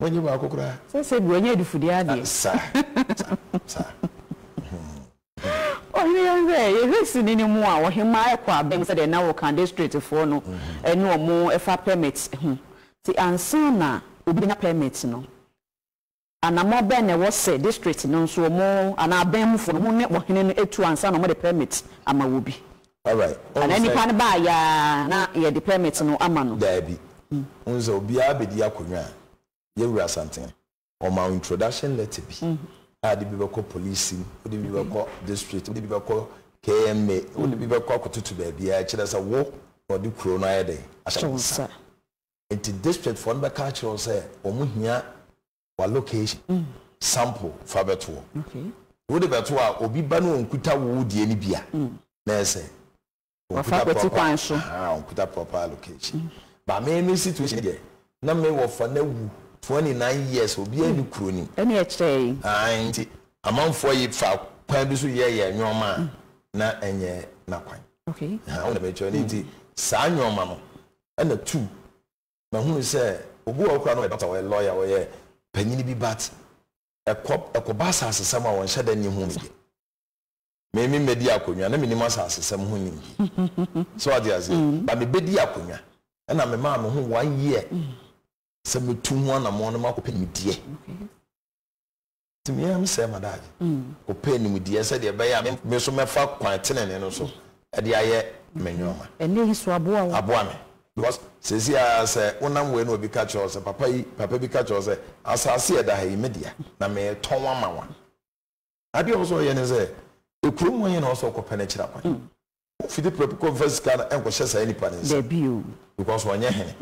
anyi baako koraa. Sɛ sɛ bi wɔnyɛ adufudeɛ adeɛ. Saa saa saa. Ɔhene yɛn hwɛ, yɛhwɛ sini no mu a ɔhemaa kɔ abɛn sɛdeɛ na woka district foɔ no ne wɔn fa permit ho. Nti ansa na obi bɛnya permit no, anamɔ bɛn na ɛwɔ sɛ district no nso wɔn anaa abɛn mu foɔ no wɔn ne ɔhene no tu ansa na wɔde permit ama wɔ bi? Alright, wohu Anaa sɛ. nipa no baayɛ ara na yɛde permit no ama no? Daabi. Wohu sɛ obiara bɛdi akonnwa a, yɛwura Asantehene. Wɔma wo introduction letter bi a wode bi bɛkɔ police mu, wode bi bɛkɔ district, wode bi bɛkɔ KMA, wode bi bɛkɔ akɔtoto baabiara kyerɛ sɛ wo na wɔde kuro no ayɛ dɛn ahyɛ wo nsa. Nti district foɔ no bɛka akyerɛ wo sɛ wɔn hia w'allocation sample fa bɛto hɔ. Wode bɛto a obi ba na ɔnkuta wo deɛ no bi a na ɛsɛ Wafa kwati kwan so. Ahaa ɔnkuta proper allocation. But me me situation deɛ na me wɔfa no awu 29 years obiara nni kuro nim. Ɛne ɛkyerɛ yi. Ae nti amanfoɔ yi fa kwan bi so yɛ yɛ nnoɔma a na ɛnyɛ nakwan. Okay. Ahaa wo na mekyerɛ no nti saa nnoɔma no ɛna two mahunu sɛ obi wɔ hɔ koraa na ɔyɛ doctor ɔyɛ lawyer ɔyɛ panyini bi but ɛkɔ ɛkɔba asasesɛm a ɔnhyɛ da nni ho nimdeɛ. Me me mmɛdi akonnwa na menim asasesɛm ho nimdeɛ. So wate aseɛ? Ba mebɛdi akonnwa ɛna memaa me ho one year sɛ metu ho anammɔn na makɔpɛ nimdeɛ. Nti me ara mesɛe m'adagye kɔpɛɛ nimdeɛ sɛdeɛ ɛbɛyɛ a me nso mɛfa kwan tenenee no so de ayɛ me nnoɔma. Ɛnnɛ yi so aboa wo? Aboa me because seesei ara sɛ wonam wei na obi ka kyerɛ wo sɛ papa yi papa bi ka kyerɛ wo sɛ asase a ɛda ha yi me dea na meretɔn ama wo a, Adeɛ a ɔwɔ sɛ ɔyɛ ne sɛ, kurom hɔ he na ɔwɔ sɛ ɔkɔpɛ no akyiri akwan. Womfiti prɛko kɔ mfa sika no nkɔhyɛ saa nipa no nsa. Dabi o. Because ɔnyɛ hene.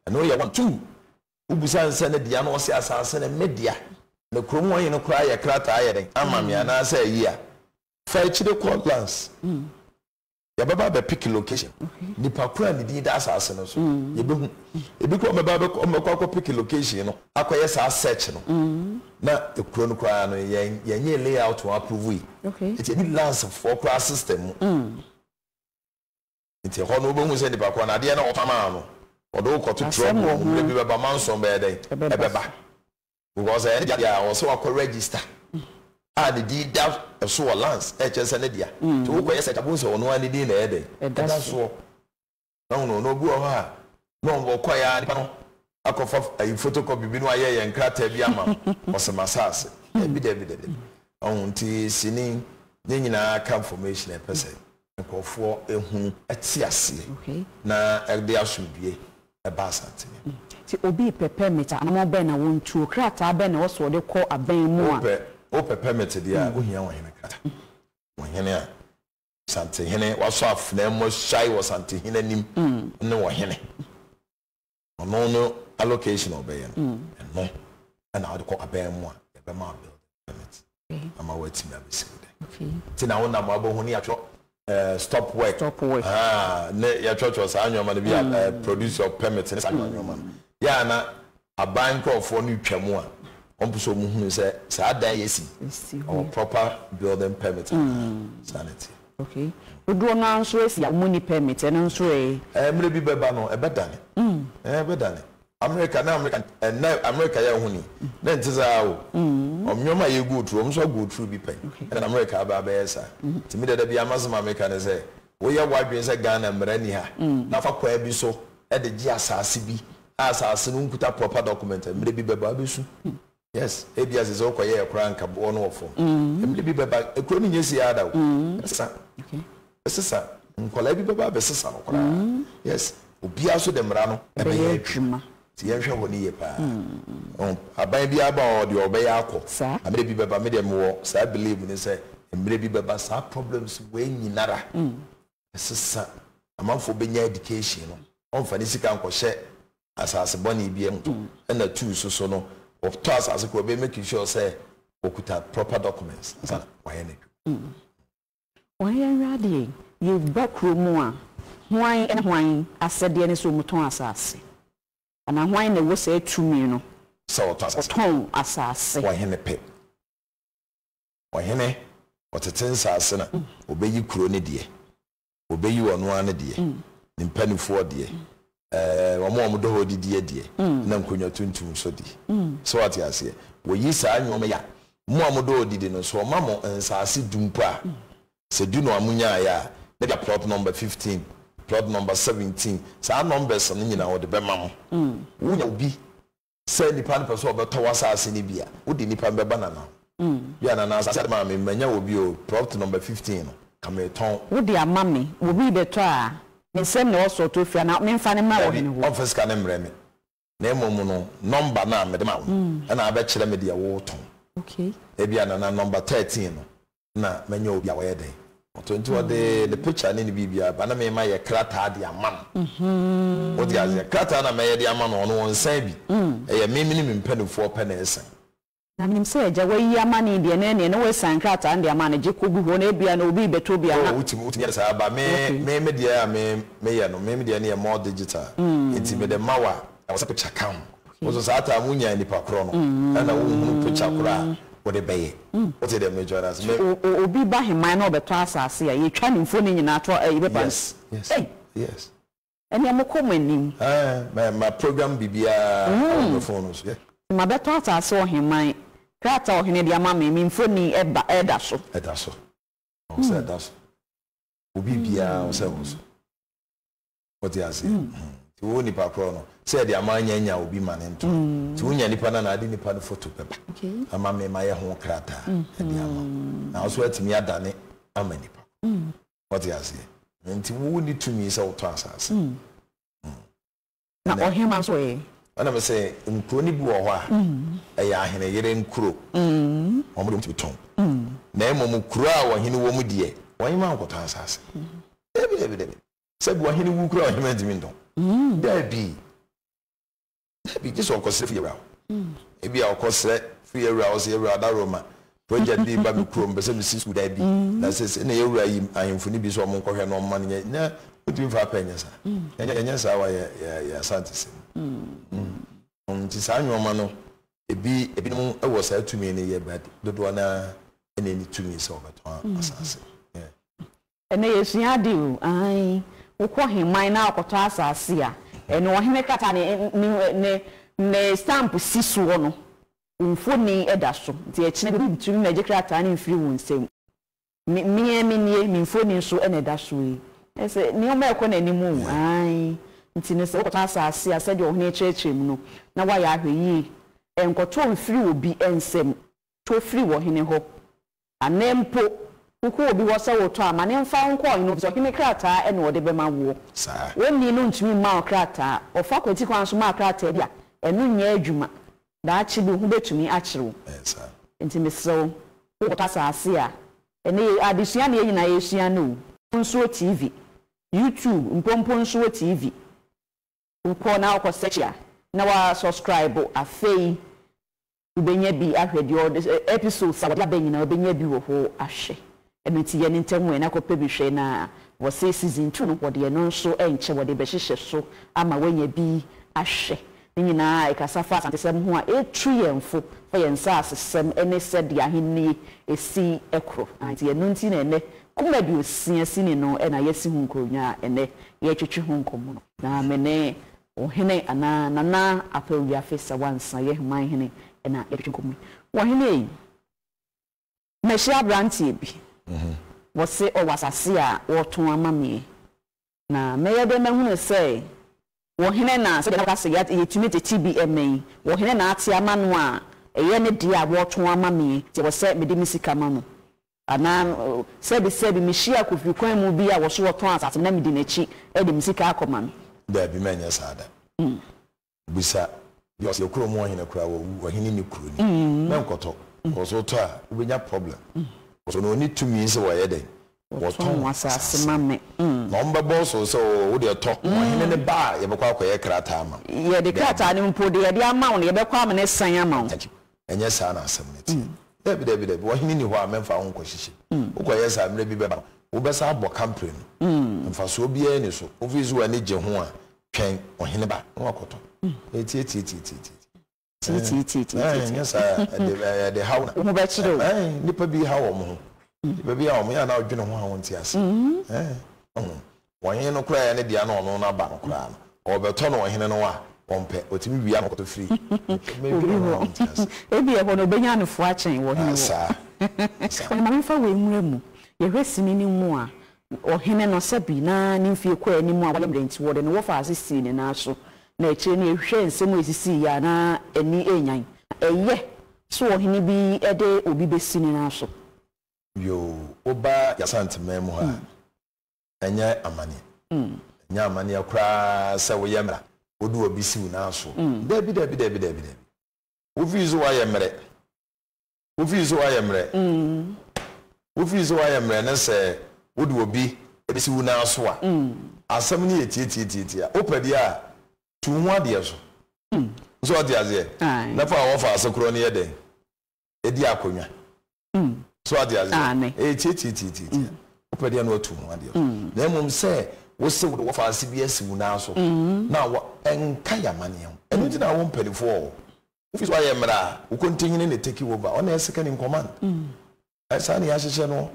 Ɛno yɛ one. Two, wobisa no sɛ ne dea na ɔse asaase no me dea. Na kurom hɔ hene koraa yɛ krataa ayɛ dɛn ama me anaasɛ ayi a, fa akyire kɔ lands. Yɛbɛba abɛ pick location. Nipa koro a ne din da asaase no so no, yɛbɛhu. Ebi koraa wɔbɛba abɛkɔ, wɔbɛkɔ akɔ pick location no akɔyɛ saa search no. Na ekuro no koraa no, yɛn yɛnyɛɛ layout wɔn approve yi. Nti ɛni lands foɔ koraa system mu. Nti ɛhɔ no wobɛhu sɛ nipa korɔ no adeɛ no a ɔtɔn maa no, ɔde wo kɔto Asɛm trouble wɔ mu, mmerɛ ho. bi bɛba manson bɛyɛ dɛn? Ɛbɛba Ɛbɛba. so. Because ɛyɛ ne dea a ɔwɔ sɛ wakɔ register a ne din da so wɔ lands ɛkyerɛ sɛ ne dea. Nti wokɔyɛ search a wobɛhu sɛ ɔno ara ne din na ɛyɛ dɛn? Ɛda Ɛda so. soɔ. Wahu no? Na obi wɔ hɔ a na ɔkɔeɛ ara nipa no akɔfa ayi photocopy bi na wayɛ yɛn nkrataa bi ama no, ɔse m'asaase. Dabi dabi dabi. Wahu? Nti sini ne nyinaa ka information a ɛpɛ sɛ nkurɔfoɔ hunu, te aseɛ na ɛde asomdwoeɛ ba Asante mu. Nti obi repɛ permit a, anammɔn bɛn na wɔntuo? Krataa bɛn na ɛwɔ sɛ ɔde kɔ aban mu a? Wopɛ wopɛ permit deɛ a, wohia ɔhene krataa. Ɔhene a, Santehene, wasɔ afena mu asuae wɔ Santehene anim ne ɔhene. Ɔno no allocation a ɔbɛyɛ no, ɛno na wode kɔ aban mu a, yɛbɛma wo building permit ama woatumi abɛsi wo dan. Nti na wonam a wobɛhu ne yɛatwerɛ eh, stop work, Stop work. Ah, ne yɛtwerɛtwerɛ saa nneɛma no bi a eh, produce your permit ne saa nneɛma no. Yɛ a na aban nkurɔfoɔ no retwa mu a, wɔmpɛ sɛ wɔhunu sɛ saa dan yi asi, Ɛsi hɔ. ɔwɔ proper building permit anaa. Saa na ɛteɛ. Okay. Dodoɔ no ara nso asi a wɔnni permit, ɛno nso ɛ? Ɛɛ, mmerɛ bi bɛba no, ɛbɛdane. Ɛɛ, ɛbɛdane. America, na America, ɛnnɛ America yɛ ho ni, na ɛnte saa o. Wɔn nneɛma a yɛ go through, wɔn nso ago through bi pɛn, ɛna America aba abɛyɛ saa. Nti me deɛ da biara m'asɛm a meka ne sɛ, woyɛ w'adwene sɛ Ghana mmara nni ha, na fa kwan bi so de gye asaase bi a asaase no nkuta proper document a, mmerɛ bi bɛba wobɛsu. Yes, ebia sɛ sɛ wokɔ yɛɛ koraa nka boɔ no wɔ fam. Mmere bi bɛba, ekuro no nyɛ sei ara da o. Ɛbɛsesa. Ɛbɛsesa. Nkwadaa bi bɛba abɛsesa no koraa. Yes, obiara nso de mmara no ɛbɛyɛ adwuma. Nti yɛnhwɛ hɔ no yie paa. Ɔho, aban biara ba a ɔwɔ deɛ ɔbɛyɛ akɔ. Na mmerɛ bi bɛba, me deɛ mewɔ saa believe no sɛ mmerɛ bi bɛba saa problems wei nyinara Ɛsesa, amanfoɔ bɛnya education no, ɔmfa ne sika nkɔhyɛ asase bɔne biara mu tɔ, ɛna tuu so so no, ɔtɔ asase koraa ɔbɛ make sure sɛ ɔkuta proper documents ansa na wayɛ n'adwuma. Wɔn yɛn hwɛ adeɛ, yɛ ba kuro mu a, hwan ne hwan asɛdeɛ ne sɛ wɔn tɔn asase? Anaa hwan na ɛwɔ saa tumi no? Sɛ ɔtɔ asase. Ɔtɔn asase. Ɔhene pɛ. Ɔhene, ɔtete nsase na ɔbɛyi kuro no deɛ, ɔbɛyi ɔno ara ne deɛ, ne mpanifoɔ deɛ, ɛɛ, wɔn a wɔdɔ hɔ didie deɛ, ɛna nkonnwa tuntum nso deɛ. So wate aseɛ? Wɔyi saa nneɛma yi a, mo a modɔ hɔ didi no, sɛ wɔma mo nsase du mpo a, sɛ du na monyaeɛ a, na ebia plot number 15, plot number 17, saa numbers no nyinaa wɔde bɛma mo. Wonya obi Sɛ nipa no pɛ sɛ ɔbɛtɔ w'asaase no bi a, wode nipa no bɛba Nana hɔ. Bi a Nana asaase a wode maa me, manya wɔ bi o, plot number 15 no, ka meretɔn. Wode ama me, obi rebɛtɔ a, me nsam na ɛwɔ sɛ ɔtɔ firi anaa memfa no mmra Dabi, ɔhene hɔ? ɔmfa sika no mmrɛ me, na mmom no, number no a mede ma wo no na abɛkyerɛ me deɛ woretɔn. Ebia Nana, number 13 no, na manya obi a ɔyɛ dɛn ɔtɔ nti ɔde ne picture ne ne biribiara ba na me ma yɛ krataa de ama no wote aseɛ krataa na mɛyɛ de ama no ɔno ɔnsan bi ɛyɛ me ne me mpanimfoɔ pɛ na ɛsan. Na menim sɛ agya wayi ama no yi deɛ na ɛneɛ na wasiane krataa no de ama no gye kɔgu hɔ na ebia na obi rebɛtɔ bi a na. Oh wotumi wotumi yɛ saa ba me me me deɛ a me meyɛ no me me deɛ no yɛ more digital nti mede ma wo a ɛwɔ sɛ picture ka ho. Wo nso saa time wo nyaa nipa korɔ no ɛna wo nhunu picture korɔ a wode bɛyɛ. Wote deɛ mekyerɛ no ase? Me. Obi ba heman na ɔbɛtɔ asase a, yɛtwa ne mfoni nyinaa to ɛyi paper no. Yes, yes, Ei! yes. Ɛneɛ mokɔ mo anim. Ɛɛ, ma ma program biribiara ɛwɔ me phone no so. Yeah. Mabɛtɔ asase wɔ heman, krataa a ɔhene de ama me, me mfoni ɛba ɛda so. Ɛda so. Ɛwɔ sɛ ɛda so. Wo biribiara ɛwɔ sɛ ɛwɔ so. Wote aseɛ? Nti wo nipa korɔ no, sɛ yɛde ama anya nya obi ma ne ntɔ. Nti wonya nipa no a na ade nipa no foto bɛba ama me mayɛ ho krataa de ama wo. Na wo nso atumi adane ama nipa korɔ. Wote aseɛ? Nti wo wonni tumi sɛ wotɔ asase. Na ɔhemmaa nso ɛ? Ɛna me se nkuro no bi wɔ hɔ a, ɛyɛ aheneyere nkuro. Wɔn deɛ wɔtumi tɔn. Na mmom kuro a ɔhene wɔ mu deɛ, ɔhemmaa nkɔtɔ asase. Dabi, dabi, dabi. Sɛ bi ɔhene wu koraa ɔhemmaa ntumi ntɔn. Dabi, dabi, gye sɛ ɔkɔsrɛ firi awura hɔ. Ebi a ɔkɔsrɛ firi awura hɔ sɛ awura adaworoma. Project bi reba me kurom, mepɛ sɛ mesi sukuu dan bi, na seesei na yɛn wura yi ahemfo no bi sɛ wɔnkɔhwɛ na wɔmma no nyɛ, na wontumi mfa apɛ nyɛ saa. Yɛnyɛ saa wɔ yɛn Asantesɛm mu. Nti saa nnoɔma no, ebi, ebinom wɔ saa tumi no yɛ, but dodoɔ no ara na ɛnni tumi sɛ wɔbɛtɔn asase. Ɛnnɛ yɛsua ade o, aane. Wokɔ heman na wokɔtɔ asase a, ɛno ɔhene krataa ne ne ne ne stamp si soɔ no, wo mfoni da so. Nti ɛkyena bi obi ntumi mmɛgye krataa no mfiri wo nsam. Me me ara me nie, me mfoni nso na ɛda soɔ yi. Ɛyɛ sɛ nneɛma rekɔ n'anim o, aane. Nti no sɛ wokɔtɔ asase a, sɛdeɛ ɔhene kyerɛkyerɛ mu no, na woayɛ ahwɛyie. Nkɔtɔ mfiri obi nsam, tɔ firi ɔhene hɔ. Anaa mpo, wokɔ obi hɔ sɛ woretɔ a, ma no mfa wo nkɔ ɔhene hɔ, efisɛ ɔhene krataa na ɔde bɛma woɔ. Onii no ntumi mma wo krataa. Ɔfa kwati kwan so ma krataa bi a, ɛno nyɛ adwuma. Daakye bi, wo ho bɛtumi akyere wo. Enti mesrɛ wo, worekɔtɔ asase a, ɛnnɛ yi, adesua na yɛn nyinaa yɛresua no o. Nsuo TV, YouTube, Mpompo Nsuo TV. Wokɔ na wokɔ search a, na wa subscribe. Afei, Wobɛnya bi ahwɛ deɛ ɔde episodes a wɔde aba nyinaa wobɛnya bi wɔ hɔ ahwɛ. Ɛno nti yɛ no ntɛm ɛ na kɔpɛ bi hwɛ na wɔse season 2 no wɔde ɛno nso ɛnkyɛ wɔde bɛhyehyɛ so ama woanya bi ahwɛ. Ne nyinaa ɛkasa fa Asantesɛm ho a ɛtu yɛn fo fa yɛn nsaasesɛm ne sɛdeɛ ahennie ɛsi korɔ. Nti ɛno nti na ɛnnɛ Kumaduosia sini no na yɛasi ho nkonnwa a ɛnnɛ yɛretwetwe ho nkɔmmɔ no. Na me ne Ɔhene anaa Nana Apawu Wiafe Sawansa yɛ man hene na yɛtwetwe nkɔmmɔ yi. Ɔhene ei, mahyia abranteɛ bi, wɔse ɔwɔ asase a ɔretɔn ama me, na mɛyɛ dɛn mahunu sɛ ɔhene na sɛdeɛ na woka sɛ yɛtumi tete bi ma yi, ɔhene na ate ama no a ɛyɛ ne deɛ a wɔretɔn ama me, nti ɛwɔ sɛ mede me sika ma no. Anaa sɛbisɛbi mehyia Kofi kwan mu bi a wɔso wɔtɔn asase no na medi n'akyi de me sika akɔma no. Daabi, mɛnyɛ saa da. Bisa deɛ ɔse yɛ kurom ɔhene koraa wawu, ɔhene nni kuro ni. Mɛnkɔtɔ, because wotɔ a wobɛnya problem. Because ɔno ɔnni tumi sɛ wɔyɛ dɛn? Wɔtɔn asase ma me. Na wɔbɛbɔ so sɛ oo wo deɛ tɔ, ɔhene no ba a yɛbɛkɔ akɔyɛ krataa ama wo. Yɛde krataa no mpo deɛ yɛde ama wo no yɛbɛkɔ ama no asan ama wo. Thank you. Ɛnyɛ saa na asɛm no teɛ. Dabi, dabi, dabi, ɔhene nni hɔ a mɛmfa wo nkɔhyehyɛ mu. Wokɔyɛ saa a, mmerɛ bi bɛba no, wobɛsan abɔ kampire no. Mfasoɔ biara nni so. Wofiri sɛ w'ani gye ho a, twɛn ɔhene ba na wakɔtɔ. Ɛyɛ tiatiatiatiatia. Tiatiatiatiatia. Ɛnyɛ saa a, ɛde, ɛde haw na. Wo ho bɛkyere wo. Ɛɛ, nnipa bi haw wɔn ho. Nnipa bi haw wɔn ho, yɛ a na wodwene ho a wonte ase. Ɛɛ, wahu. Ɔhene no koraa a ɛyɛ ne dea na ɔno no aba no koraa no, ɔrebɛtɔ no ɔhene no a, ɔmpɛ. Ɔtumi wia no kɔtɔ firi. Obi hɔ. Ebia ɛhɔ no ɔbɛnya anofua akyɛn wɔ ɔhene hɔ. Saa. Saa. Ma memfa wei nwura mu. Yɛhwɛ sini no mu a, ɔhene no, sɛbe na ne mfeɛ kɔ anim a wayɛ mmerɛ nti, wɔde ne wɔfaase sii ne nan so. Na akyire no yɛhwɛ nsɛm a ɛsisiiɛ a, na ani renyan. Ɛyɛ sɛ ɔhene bi de obi bɛsi ne nan so? Yoo, woba Y'Asanteman mu ha a, Ɛnyɛ amanneɛ. Ɛnyɛ amanneɛ koraa sɛ woyɛ mmerɛ a wode obi si wo nan soɔ. Dabi, dabi, dabi, dabi, dabi. Wofii sɛ woayɛ mmerɛ. Wofii sɛ woayɛ mmerɛ. Wofii sɛ woayɛ mmerɛ ne sɛ wode obi bɛsi wo nan so a, asɛm no yɛ tiatiatiatia. Wopɛ deɛ a, tu wo ho adeɛ so. So woate aseɛ? Na fa a wɔfa ase korɔ no yɛ dɛn? Di akonnwa. So ate aseɛ? Ɛyɛ tiatiatiatia. Wopɛ deɛ na watu ho adeɛ so. Na mmom sɛ wose wode wɔfaase bi asi wo nan so na wa ɛnka yɛ amanneɛ ho. Ɛno nti na wo mpanimfoɔ wɔ hɔ. Wofi so ayɛ mmerɛ a, wo kontinhene na take over. Ɔna ɛyɛ second in command. Saa na yɛahyehyɛ no.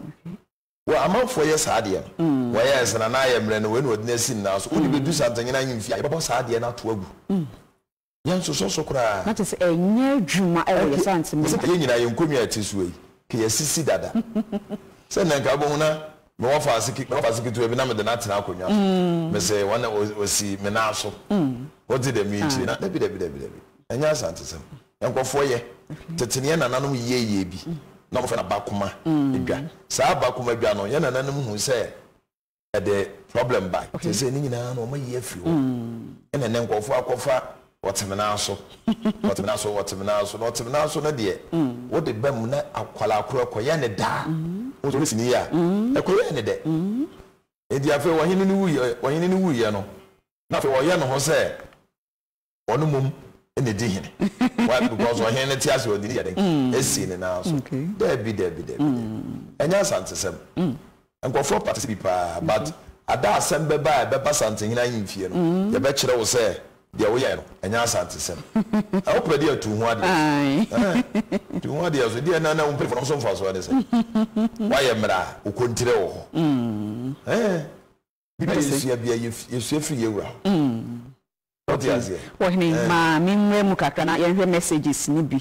Wɔ amanfoɔ yɛ saa adeɛ no. Wɔyɛ ɛsɛ na na ayɛ mmerɛ no wei na wɔde no asi ne nan so. Wode bɛdu Santanyene ahemfie a, yɛbɛbɔ saa adeɛ no ato agu. Yɛnsosɔ so koraa. Na kyerɛ sɛ ɛnyɛ adwuma wɔ yɛn santene mu. Sɛ yɛn nyinaa yɛn nkonnwa a ɛte soɔ yi, ka yɛasisi dada. Sɛ nnɛ nka wobɛhu na me wɔfaase me wɔfaase ketewa bi na mede no atena akonnwa so. Mese wɔn na wɔsi me nan so. Wote deɛ merekyerɛ na dabi dabi dabi dabi. Ɛnyɛ Asantesɛm. Nkurɔfoɔ yɛ. Tete no yɛn nananom yɛɛyɛɛ bi na wɔfrɛ no abakoma dwa. Saa abakoma dwa no yɛn nananom huu sɛ ɛde problem ba. Seesei ne nyinaa no wɔayi afiri hɔ. Ɛna ɛnnɛ nkurɔfoɔ akɔfa ɔtemenaa so, ɔtemenaa so, ɔtemenaa so. Na ɔtemenaa so no deɛ, wode ba mu na akwadaa korɔ ɛkɔyɛ ne daa. Wo nso sini yɛ a, ɛkɔyɛ ne dɛ. Enti afei ɔhene no wuiɛ, ɔhene no wuiɛ no, na afei ɔyɛ ne ho sɛ ɔno mmom na ɛdi hene. Ɔmmra because ɔhene no te ase ɔde ne yɛ dɛn esi ne nan so. Daabi daabi daabi daabi. Ɛnyɛ Asantesɛm. Nkurɔfoɔ practice bi paa but ada asɛm bɛba a ɛbɛba Asantehene ahemfie no yɛbɛkyerɛ wo sɛ deɛ woyɛɛ no ɛnyɛ Asantesɛm. Wopɛ deɛ tu ho adeɛ so. Ɛɛ tu ho adeɛ so. Deɛ na na wo mpanyinfoɔ no nso mfasoɔ ne sɛ woayɛ mmerɛ a okontire wɔ hɔ. Ɛɛ biribi a yɛsua biara yɛsua firi yɛn wura hɔ. Wote aseɛ? Ɔhene, ma menwura mu kakra na yɛnhwɛ messages no bi.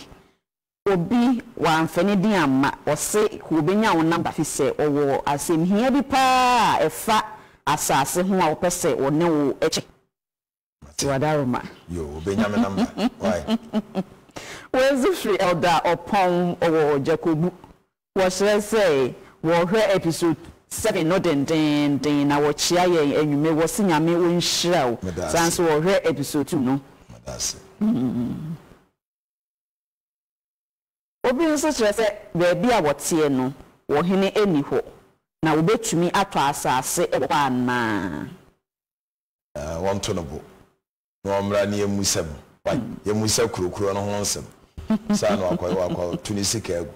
Obi wamfa ne din amma, ɔse wɔbɛnya wo number fisɛ ɔwɔ asɛmhia bi paa a ɛfa asase ho a ɔpɛ sɛ ɔne wo kyɛ. Mate. Wadaroma. Yoo, ɔbɛnya me number. Wai. Wei nso firi Elder Ɔpɔn, ɔwɔ Jakobu. Wɔkyerɛ sɛ wɔhwɛ episode 7 no dendeenden na wɔkyea yɛn anwummere, wɔse Nyame ɔnhyira wo. Meda Saa ase. nso wɔhwɛ episode 2 no. Meda ase. Obi nso kyerɛ sɛ baabi a wɔteɛ no, ɔhene nni hɔ, na wobetumi atɔ asase wɔ hɔ anaa? Wɔnto no bo na ɔmmra na yɛmmisa mu. Wai, yɛmmisa kuro korɔ no ho nsɛm. Saa na wakɔ, wakɔto ne sika agu.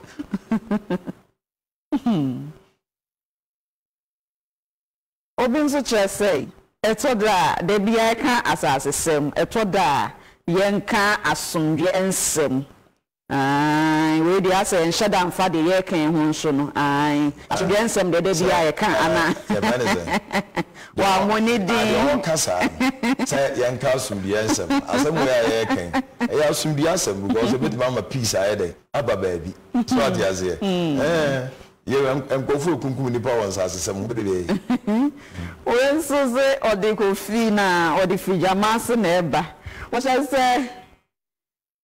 Obi nso kyerɛ sɛ ɛtɔ da a, da biara yɛka asasesɛm, ɛtɔ da a yɛnka asomdwoeɛ nsɛm. Aane, wei deɛ asɛ yɛnhyɛ da mfa deɛ yɛreka yi ho nso no, aane, asomdwoeɛ nsɛm deɛ da biara yɛka anaa? Yɛfrɛ no sɛn? Wammɔ ne din. Deɛ ɔka saa no, sɛ yɛnka asomdwoeɛ nsɛm. Asɛm wei a yɛreka yi, ɛyɛ asomdwoeɛ asɛm because ɛbɛtumi ama peace ayɛ dɛn? Aba baabi. So wate aseɛ? Ɛɛ. Yɛ nkurɔfoɔ rekunkum nnipa wɔ nsasesɛm ho bebree. Wei nso se ɔde kɔ fi na ɔde firi gyama ase na ɛba. Wɔhyɛ sɛ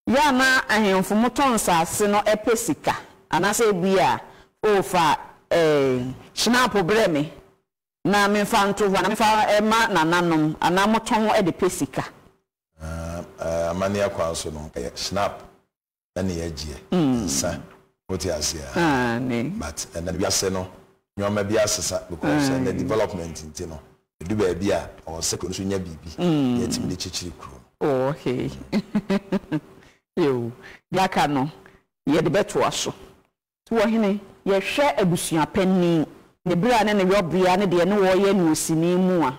yɛ a na ahemfo motɔn nsase no pɛ sika anaasɛ ebia o fa eh, schnapp brɛ me na memfa nto hɔ anaa memfa ma nananom anaa motɔn de pɛ sika. Amanneɛ kwan so no, ɛyɛ schnapp ne yɛgyeɛ nsa wote aseɛ ahaa but ɛnɛ wiase no nnoɔma bi asesa because ɛnɛ development nti no ɛdu baabi a ɛwɔ sɛ kuro no nso nya biribi na yɛtumi de kyekyere kuro no. Oh okay yoo deɛ aka no yɛde bɛtoa so. Ɔhene, yɛhwɛ abusuapanin ne berɛ a ne ne yɔbea ne deɛ ne wɔyɛ no osini mu a,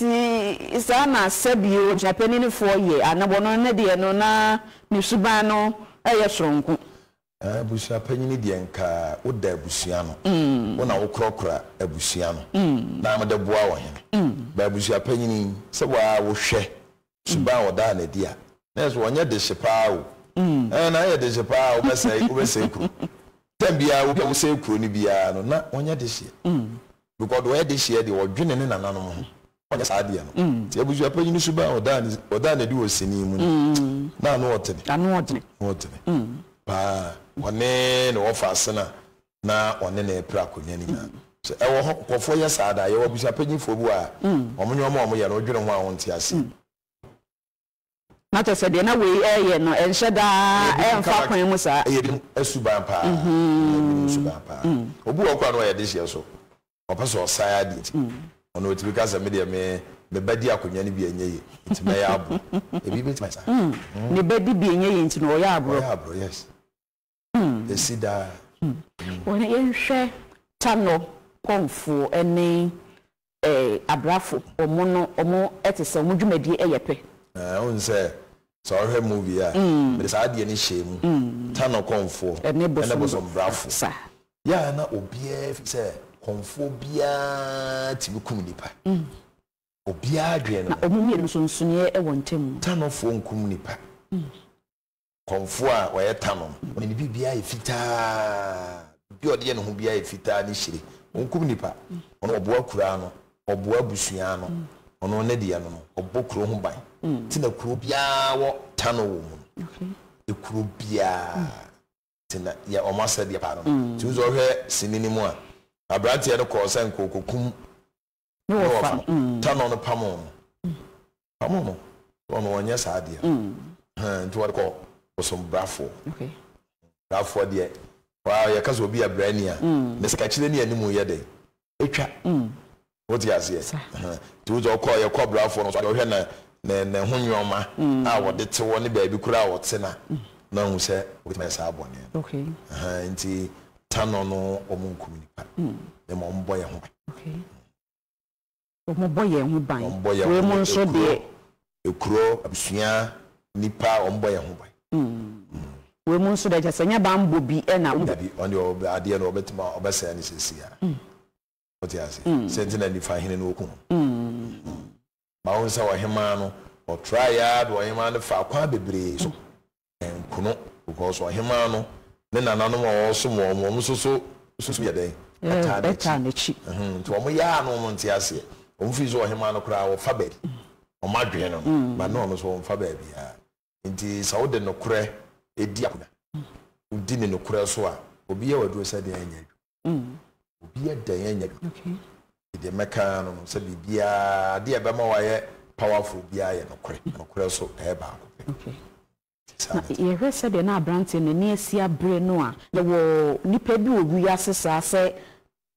Nti saa na sɛbio abusuapaninifoɔ yɛ ana wɔno ne deɛ no na ne suban no yɛ soronko. Abusuapanyini deɛ nka woda abusua no, wo na wokorɔkora abusua no na mode boa ɔhene. But abusuapanyini sɛ woaa wohwɛ suban a ɔdaa no adi a, na ɛsɛ ɔnyɛ dehye paa o. Ɛɛ na ayɛ dehye paa a wobɛsɛe wobɛsɛe kuro. Tɛm biara obi a wosɛe kuro no biara no na ɔnyɛ dehyeɛ. Because deɛ ɔyɛ dehyeɛ deɛ ɔdwene ne nananom ho. Ɔnyɛ saa adeɛ no. Nti abusua panyin suban a ɔdaa ne ɔdaa no adi wɔ sini mu no, na ano ɔtene. Ano ɔdene. Ano ɔtene paa. Ɔne ne wɔfa ase no a na ɔne no repere akonnwa no nyinaa. Sɛ ɛwɔ hɔ, nkurɔfoɔ yɛ saa daa. Yɛwɔ abusuapanyinfoɔ bi wɔ ha a, wɔn nneɛma a wɔyɛ no, wodwene ho a wonte aseɛ. Na kyerɛ sɛ deɛ na wei reyɛ no, ɛnhyɛ da Ɛyɛ binom ɛmfa character, kwan mu saa. ɛyɛ binom suban paa. Ɛyɛ binom suban paa. Obi wɔ hɔ koraa na ɔyɛ dehyeɛ so, ɔpɛ sɛ ɔsan adeɛ nti, ɔno ɔtumi ka sɛ me deɛ me me ba di akonnwa no bi a ɛnyɛ yie, nti mɛyɛ aborɔ. Ebi bɛtumi ayɛ saa. Ne ba di bi a ɛnyɛ yie nti no ɔyɛ aborɔ. Ɔyɛ aborɔ, yes. Ɛsi daa. Wɔn yɛnhwɛ Tanɔ kɔmfoɔ ne abrafo wɔn no wɔn te sɛ wɔn dwumadie yɛ pɛ. Ɛɛ wohu sɛ sɛ wohwɛ movie a mede saa adeɛ no hyɛɛ mu Tanɔ kɔmfoɔ Ɛne ne bosom bosombrafo. Saa. Yɛ a na obiara fi sɛ kɔmfoɔ biara tumi kum nipa. Obiara adwene no Na no. wɔn mmienu nsonsonoeɛ wɔ ntam. Tanɔfoɔ nkum nipa. Kɔmfoɔ a ɔyɛ tano no, ɔne ne biribiara yɛ fitaa. Biribi a ɔde yɛ ne ho biara yɛ fitaa ne hyire. Ɔnkum nnipa. Ɔno ɔboa kuro ano, ɔboa abusua ano. Ɔno ne deɛ no no, ɔbɔ kuro ho ban. Nti na kuro biara wɔ tano wɔ mu no. Ekuro biara. Nti na yɛ wɔn asɛdeɛ paa no no. Nti wo sɛ ɔhwɛ sini no mu a, aberanteɛ no kɔɔ sɛ nka ɔkɔkum Ne ne wɔfa wɔfa no. Tano no pamoo no. Pamo no, ɔno ɔnyɛ saa adeɛ no. Hɛn, nti wɔde kɔ bosom brafoɔ. Brafoɔ deɛ, waa yɛka sɛ obi yɛ brani a, ne sikakyire ne anim yɛ dɛn? Etwa. Wote aseɛ? Hɛn, nti wosɛ ɔkɔ, yɛkɔ brafoɔ no so adeɛ, ɔhwɛ ne, ne, ne ho nneɛma a wɔde te hɔ ne baabi koraa a ɔte no a, Na ɔhu sɛ obetumi ayɛ saa bɔne no. Ahaa, nti tanɔ no wɔn nkum nipa, na mmom wɔn bɔ yɛn ho ban. Wɔn bɔ yɛn ho ban. Wɔn bɔ yɛn Wei ho mu nso ekuro, deɛ. ekuro, abusua, nipa, wɔn bɔ yɛn ho ban. Wei mu nso deɛ kyerɛ sɛ nyɛ banbɔ bi na. Dabi, wɔn deɛ ɔbɛ adeɛ no ɔbɛtumi ɔbɛsɛɛ no seesei ara. Wote ase? Sɛ nti na nifa hene no oku no. Ma wohu sɛ ɔhemaa no, ɔtraeɛ ara de ɔhemaa no faa kwan bebree so. Anku no because ɔhemaa no ne nananom a ɔresom wɔn, wɔn nso so susu yɛ dɛn? Ɛtaa n'akyi. Nti wɔn yɛ a na wɔn nte aseɛ. Wɔn feel sɛ ɔhemaa no koraa ɔfa baabi. Wɔn adwene no no. But na ɔno nso ɔmfa baabiara. Nti sɛ wode nokorɛ di akonnwa, wodi ne nokorɛ so a, obi yɛ wo aduro sɛ deɛn ɛnyɛ adwuma. Obi yɛ dɛn ɛnyɛ adwuma. Nti deɛ mɛka ara no no, sɛ biribiara, adeɛ a ɛbɛma wayɛ powerful biara yɛ nokorɛ. Na nokorɛ nso ɛyɛ baako pɛ. Nti saa Na na ɛteɛ. yɛhwɛ sɛdeɛ na aberanteɛ no ani asi abere no a, yɛwɔ nnipa bi wɔ wiase saa sɛ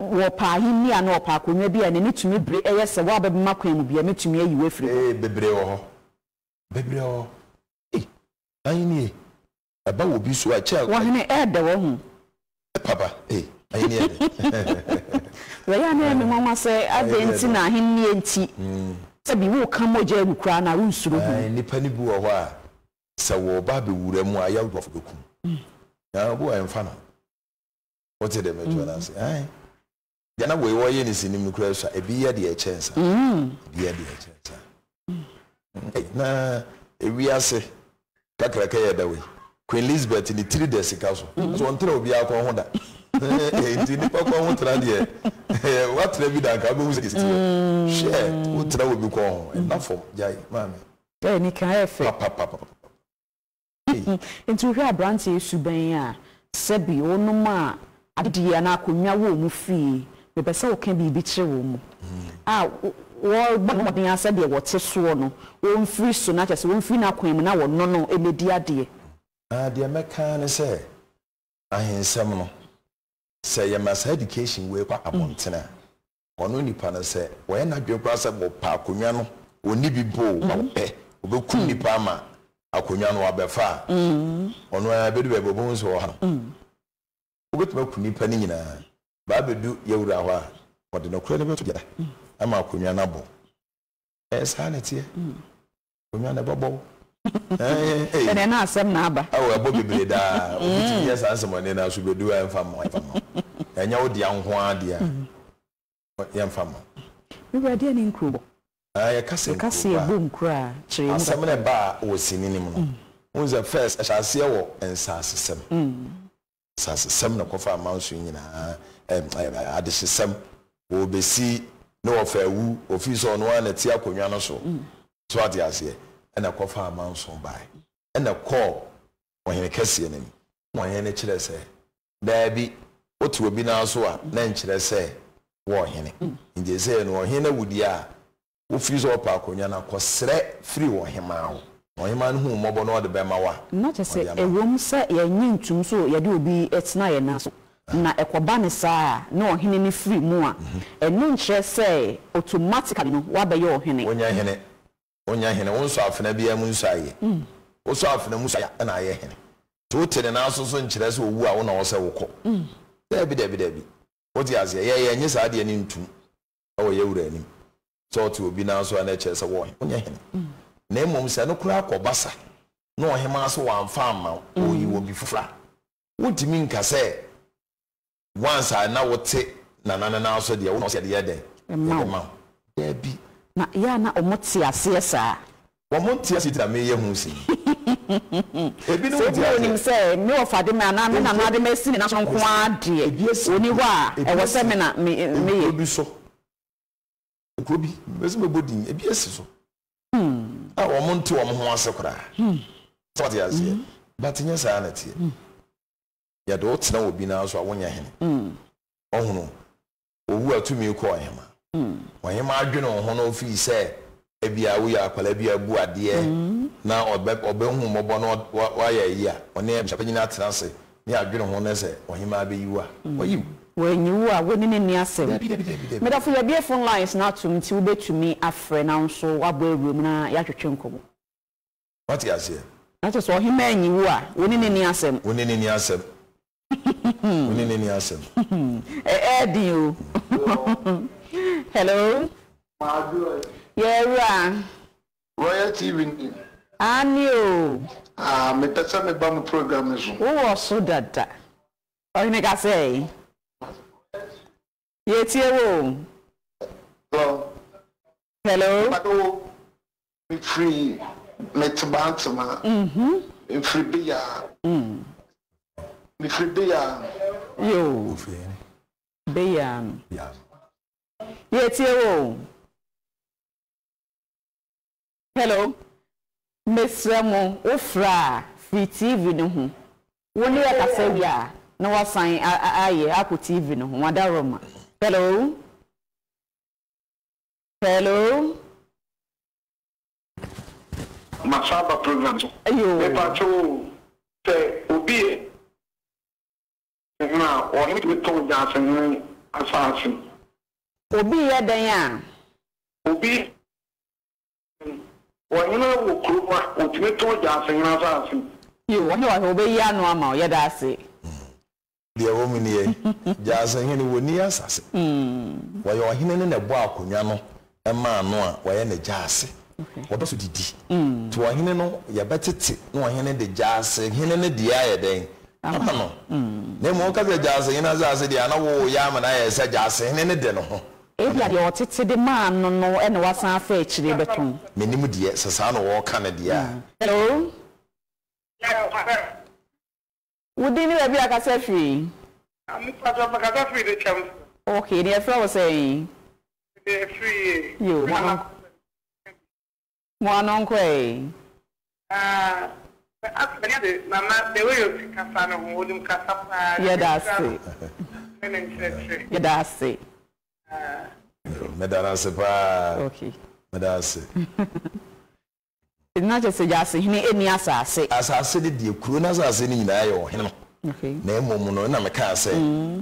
wɔpɛ ahennie anaa wɔpɛ akonnwa bi a, n'ani tumi bere, ɛyɛ sɛ woabɛbema kwan mu biara mɛtumi ayi wo afiri hɔ. Ee, bebree wɔ hɔ. Bebree wɔ hɔ. Ei, ahennie, ɛba wɔ bi so a, kyɛ a. Ɔhene, ɛɛdɛ wahu. Papa, ei, ahennie ɛdɛ. Wei a na ɛyɛ me nwanwa sɛ adɛn nti na ahennie nti, sɛbi woreka mogya agu koraa no a wonsuro ho. Nnipa no bi wɔ hɔ a, sɛ wɔreba abɛwura mu a, ayɛ aborɔfo bɛkum. Na obi wɔ hɔ a, ɛmfa ne ho. Wote deɛ merekyerɛ no ase? Ae. Deɛ na wei wɔyɛ ne sinim no koraa sua, ebi yɛ deɛ ɛkyɛn saa. Ebi yɛ deɛ ɛkyɛn saa. Ei, na ewiase kakraka yɛ da wei. Queen Elizabeth ne tiri da sika so. So ɔntena obiara kɔn ho da. Nti nipa kɔn ho tena deɛ, woatena bi da anka wobɛhu sɛdeɛ ɛsi teɛ. Hwɛ, wotena obi kɔn ho, ɛnna fam, gyae, maame. Ɛyɛ nika, ɛyɛ fɛ. Papapapapa. Enti wohwɛ aberanteɛ yi suban a, sɛbi wonom a adedie anaa akonnwa wɔ wɔn fie, mepɛ sɛ woka biribi kyerɛ wɔn a wɔrebɔ mmɔden ara sɛdeɛ wɔte soɔ no, wɔmfiri so na kyerɛ sɛ wɔmfiri n'akwan mu na wɔno no mmɛdi adeɛ. Na deɛ mɛka ara ne sɛ, ahensɛm no, sɛ yɛma saa education wei kɔ abɔntene a, Ɔno nipa no sɛ ɔyɛ n'adwene koraa sɛ ɔpɛ akonnwa no, ɔnni bi mpo o, na ɔpɛ, ɔbɛkum nipa ama akonnwa no wabɛfa a, ɔno ara ɛbɛdu baabi ɔbɛhu sɛ ɔha no. Wobɛtumi aku nipa no nyinaa, but abɛdu yɛwura hɔ a, ɔde nokorɛ no bɛto gya ama akonnwa no abɔ. Ɛyɛ saa na ɛteɛ. Akonnwa no ɛbɛbɔ wo. Ɛnɛ na asɛm na aba. Awo ɛbɔ bebree daa. Obi tumi yɛ saa nsɛmɔne no aso bɛdu a ɛmfa mma yɛmfa mma wo. Ɛnyɛ wo dea nko ara deɛ a yɛmfa mma wo. Me wura deɛ ne nkuro bɔ. Ah yɛka sɛ Yɛka sɛ nkuro bɔ a. yɛbɔ nkuro a kyerɛ mu Asɛm no kakra. ɛbaa wɔ sini no mu no, wohu sɛ first ɛhyɛ aseɛ wɔ nsasesɛm. Nsasesɛm na ɛkɔfa amanso yi nyinaa, ɛm, adehyesɛm. Wɔrebɛsi ne wɔfa awu, wɔfiri sɛ ɔno ara na ɛte akonnwa no so. So ate aseɛ? Ɛna ɛkɔfa amanso baeɛ. Ɛna ɛkɔɔ ɔhene kɛseɛ no anim. Ɛna ɔhene no kyerɛɛ sɛ, Daabi, wote obi nan so a, na ɛnkyerɛ sɛ wo ɔhene. Nti seesei no, ɔhene no awu deɛ a, Wofiri sɛ ɔpɛ akonnwa no a, kɔsrɛ firi ɔhemmaa hɔ, na ɔhemmaa no hu wo mmɔbɔ na ɔde bɛma wo a, Na kyerɛ ɔde sɛ, ama wo. ɛwom sɛ yɛnnye ntom sɛ yɛde obi tena yɛn nan so, na ɛkɔba no saa a, na ɔhene no firi mu a, ɛno nkyerɛ sɛ automatically no woabɛyɛ ɔhene. Wonyɛ hene. Wonyɛ hene. Wonsɔ afena biara mu nsɔ ayɛ. Wosɔ afena mu sɔ ayɛ a, ɛna ayɛ hene. Nti wote ne nan so nso nkyerɛ sɛ owu a, wo na ɔwɔ sɛ wokɔ. Daabi, daabi, daabi. Wote aseɛ? Yɛn, yɛnnye saa adeɛ no ntom. wɔ yɛn Wura anim. Sɛ ɔte obi nan so a, na ɛkyerɛ sɛ wɔ ɔnyɛ hene. Na mmom sɛ ɛno koraa kɔba sa na ɔhemaa so wamfa amma wo, ɔreyi wɔ bi foforɔ a, wontumi nka sɛ once a na wote nana no nan so deɛ, wo na ɔsɛ yɛde yɛ dɛn? Yɛde ma wo. Daabi. Na yɛ a na wɔte aseɛ saa. Wɔn nte aseɛ nti na meyɛ ho sei. Ebinom Sɛ nte obi aseɛ. onim sɛ me wɔfa de me anaa me nana de me asi ne nan so nko ara deɛ, ɔni hɔ a, ɛwɔ sɛ me na meyɛ. Nkuro bi so, nkuro bi, mepɛ sɛ mebɔ din, ebi asi so a wɔn nte wɔn ho ase koraa. Sɛ wate aseɛ? But nyɛ saa na ɛteɛ. Yɛde wo tena obi nan so a, wonyɛ hene. Ɔhunu? Owu a tumi kɔ ɔhemmaa. Ɔhemmaa dwene wo ho na ofii sɛ ebia woyɛ akwadaa bi a abu adeɛ na ɔbɛ ɔbɛhu wo mmɔbɔ na wayɛ ayi a, ɔne abusuapanyin atena ase ne adwene ho na sɛ ɔhemmaa bɛyi wo a, wayi wo. Wanyi wo a, wo ne no nni asɛm. Dabi dabi dabi dabi. Me dɔfo, yɛabue phone lines no atom nti wobɛtumi afrɛ na wo nso woabɔ awura mu na yɛatwetwe nkɔmmɔ. Wate aseɛ? Na kyerɛ sɛ ɔhemaa nyi wo a, wo ne no nni asɛm. Wo ne no nni asɛm. Wo ne no nni asɛm. Ɛyɛ den o. Hello. Yɛwura. Royal TV ni. Aane o. Ah, mepɛ sɛ meba mo program no so. Wowɔ so dada. Ɔhene ka sɛ. Yɛtie wo o. Hello. Hello. Mpacho mefiri mete Bantama. Mefiri Beya. Mefiri Beya. Yoo. Beya no. Yɛtie wo o. Hello. Mesrɛ mo wo frɛ a firi TV no ho. Wo ne yɛ kasa wie a na wasan ayɛ akɔ TV no ho. Wadaroma. Hello. Hello. Masan aba program so. Yoo. Mepakyɛw o, sɛ obi yɛ hene a, ɔhene tumi tɔn gyasehene asase? Obi yɛ dɛn a? Obi ɔhene wɔ kurom a, otumi tɔn gyasehene asase? Yoo, ɔhene wɔ he? Obeyi ano ama wo. Yɛda ase. Deɛ ɛwɔ mu nie, Gyasehene, wɔnni asase. Wɔyɛ ɔhene no na ɛbɔ akonnwa no maa no a, wɔyɛ no gyaase. Wɔdɔ so didi. Nti ɔhene no, yɛbɛtete na ɔhene de gyasehene no deɛ ayɛ dɛn? Ama no. Na mmom woka sɛ gyasehene asase deɛ a, na woreyɛ ama no ayɛ sɛ gyasehene no de ne ho. Ebia deɛ ɔtete de maa no no na wasan afa akyire rebɛtɔn. Mennim deɛ, sɛ saa na wɔreka no deɛ a. Hello. Wo din ne baabi a kasa firi? Me patrɔ me kasa firi de kyɛm so. Ok, ne yɛfrɛ wo sɛn? Me de firi yie. Yo, mo ano mo ano nkɔ ɛ. Ah, asɛ de nana the way osi kasa no ho, onim kasa paa. Yɛda ase. Ne ne nkyerɛkyerɛ. Yɛda ase. Ah. Meda no ase paa. Ok. Meda ase. Na kyerɛ sɛ Gyasehene nni asase. Asase no deɛ, kuro no asase no nyinaa yɛ ɔhene no, na mmom no, na mekaa sɛ,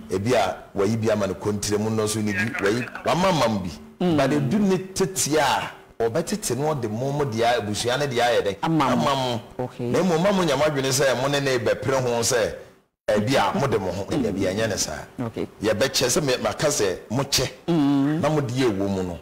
ebia wayi bi ama no kontire mu nnɔso no bi, wayi, wama ama mo bi, but ɛdu ne tete a, ɔbɛtete na ɔde mo mo deɛ, abusua no deɛ ayɛ dɛn? Ama mo. Na mmom mma mo nnya mo adwene sɛ mo ne no rebɛpere ho sɛ ebia mode mo ho, dabi, ɛnyɛ no saa. Yɛbɛkyɛ, sɛ maka sɛ mokyɛ, na mo deɛ ɛwɔ mu no.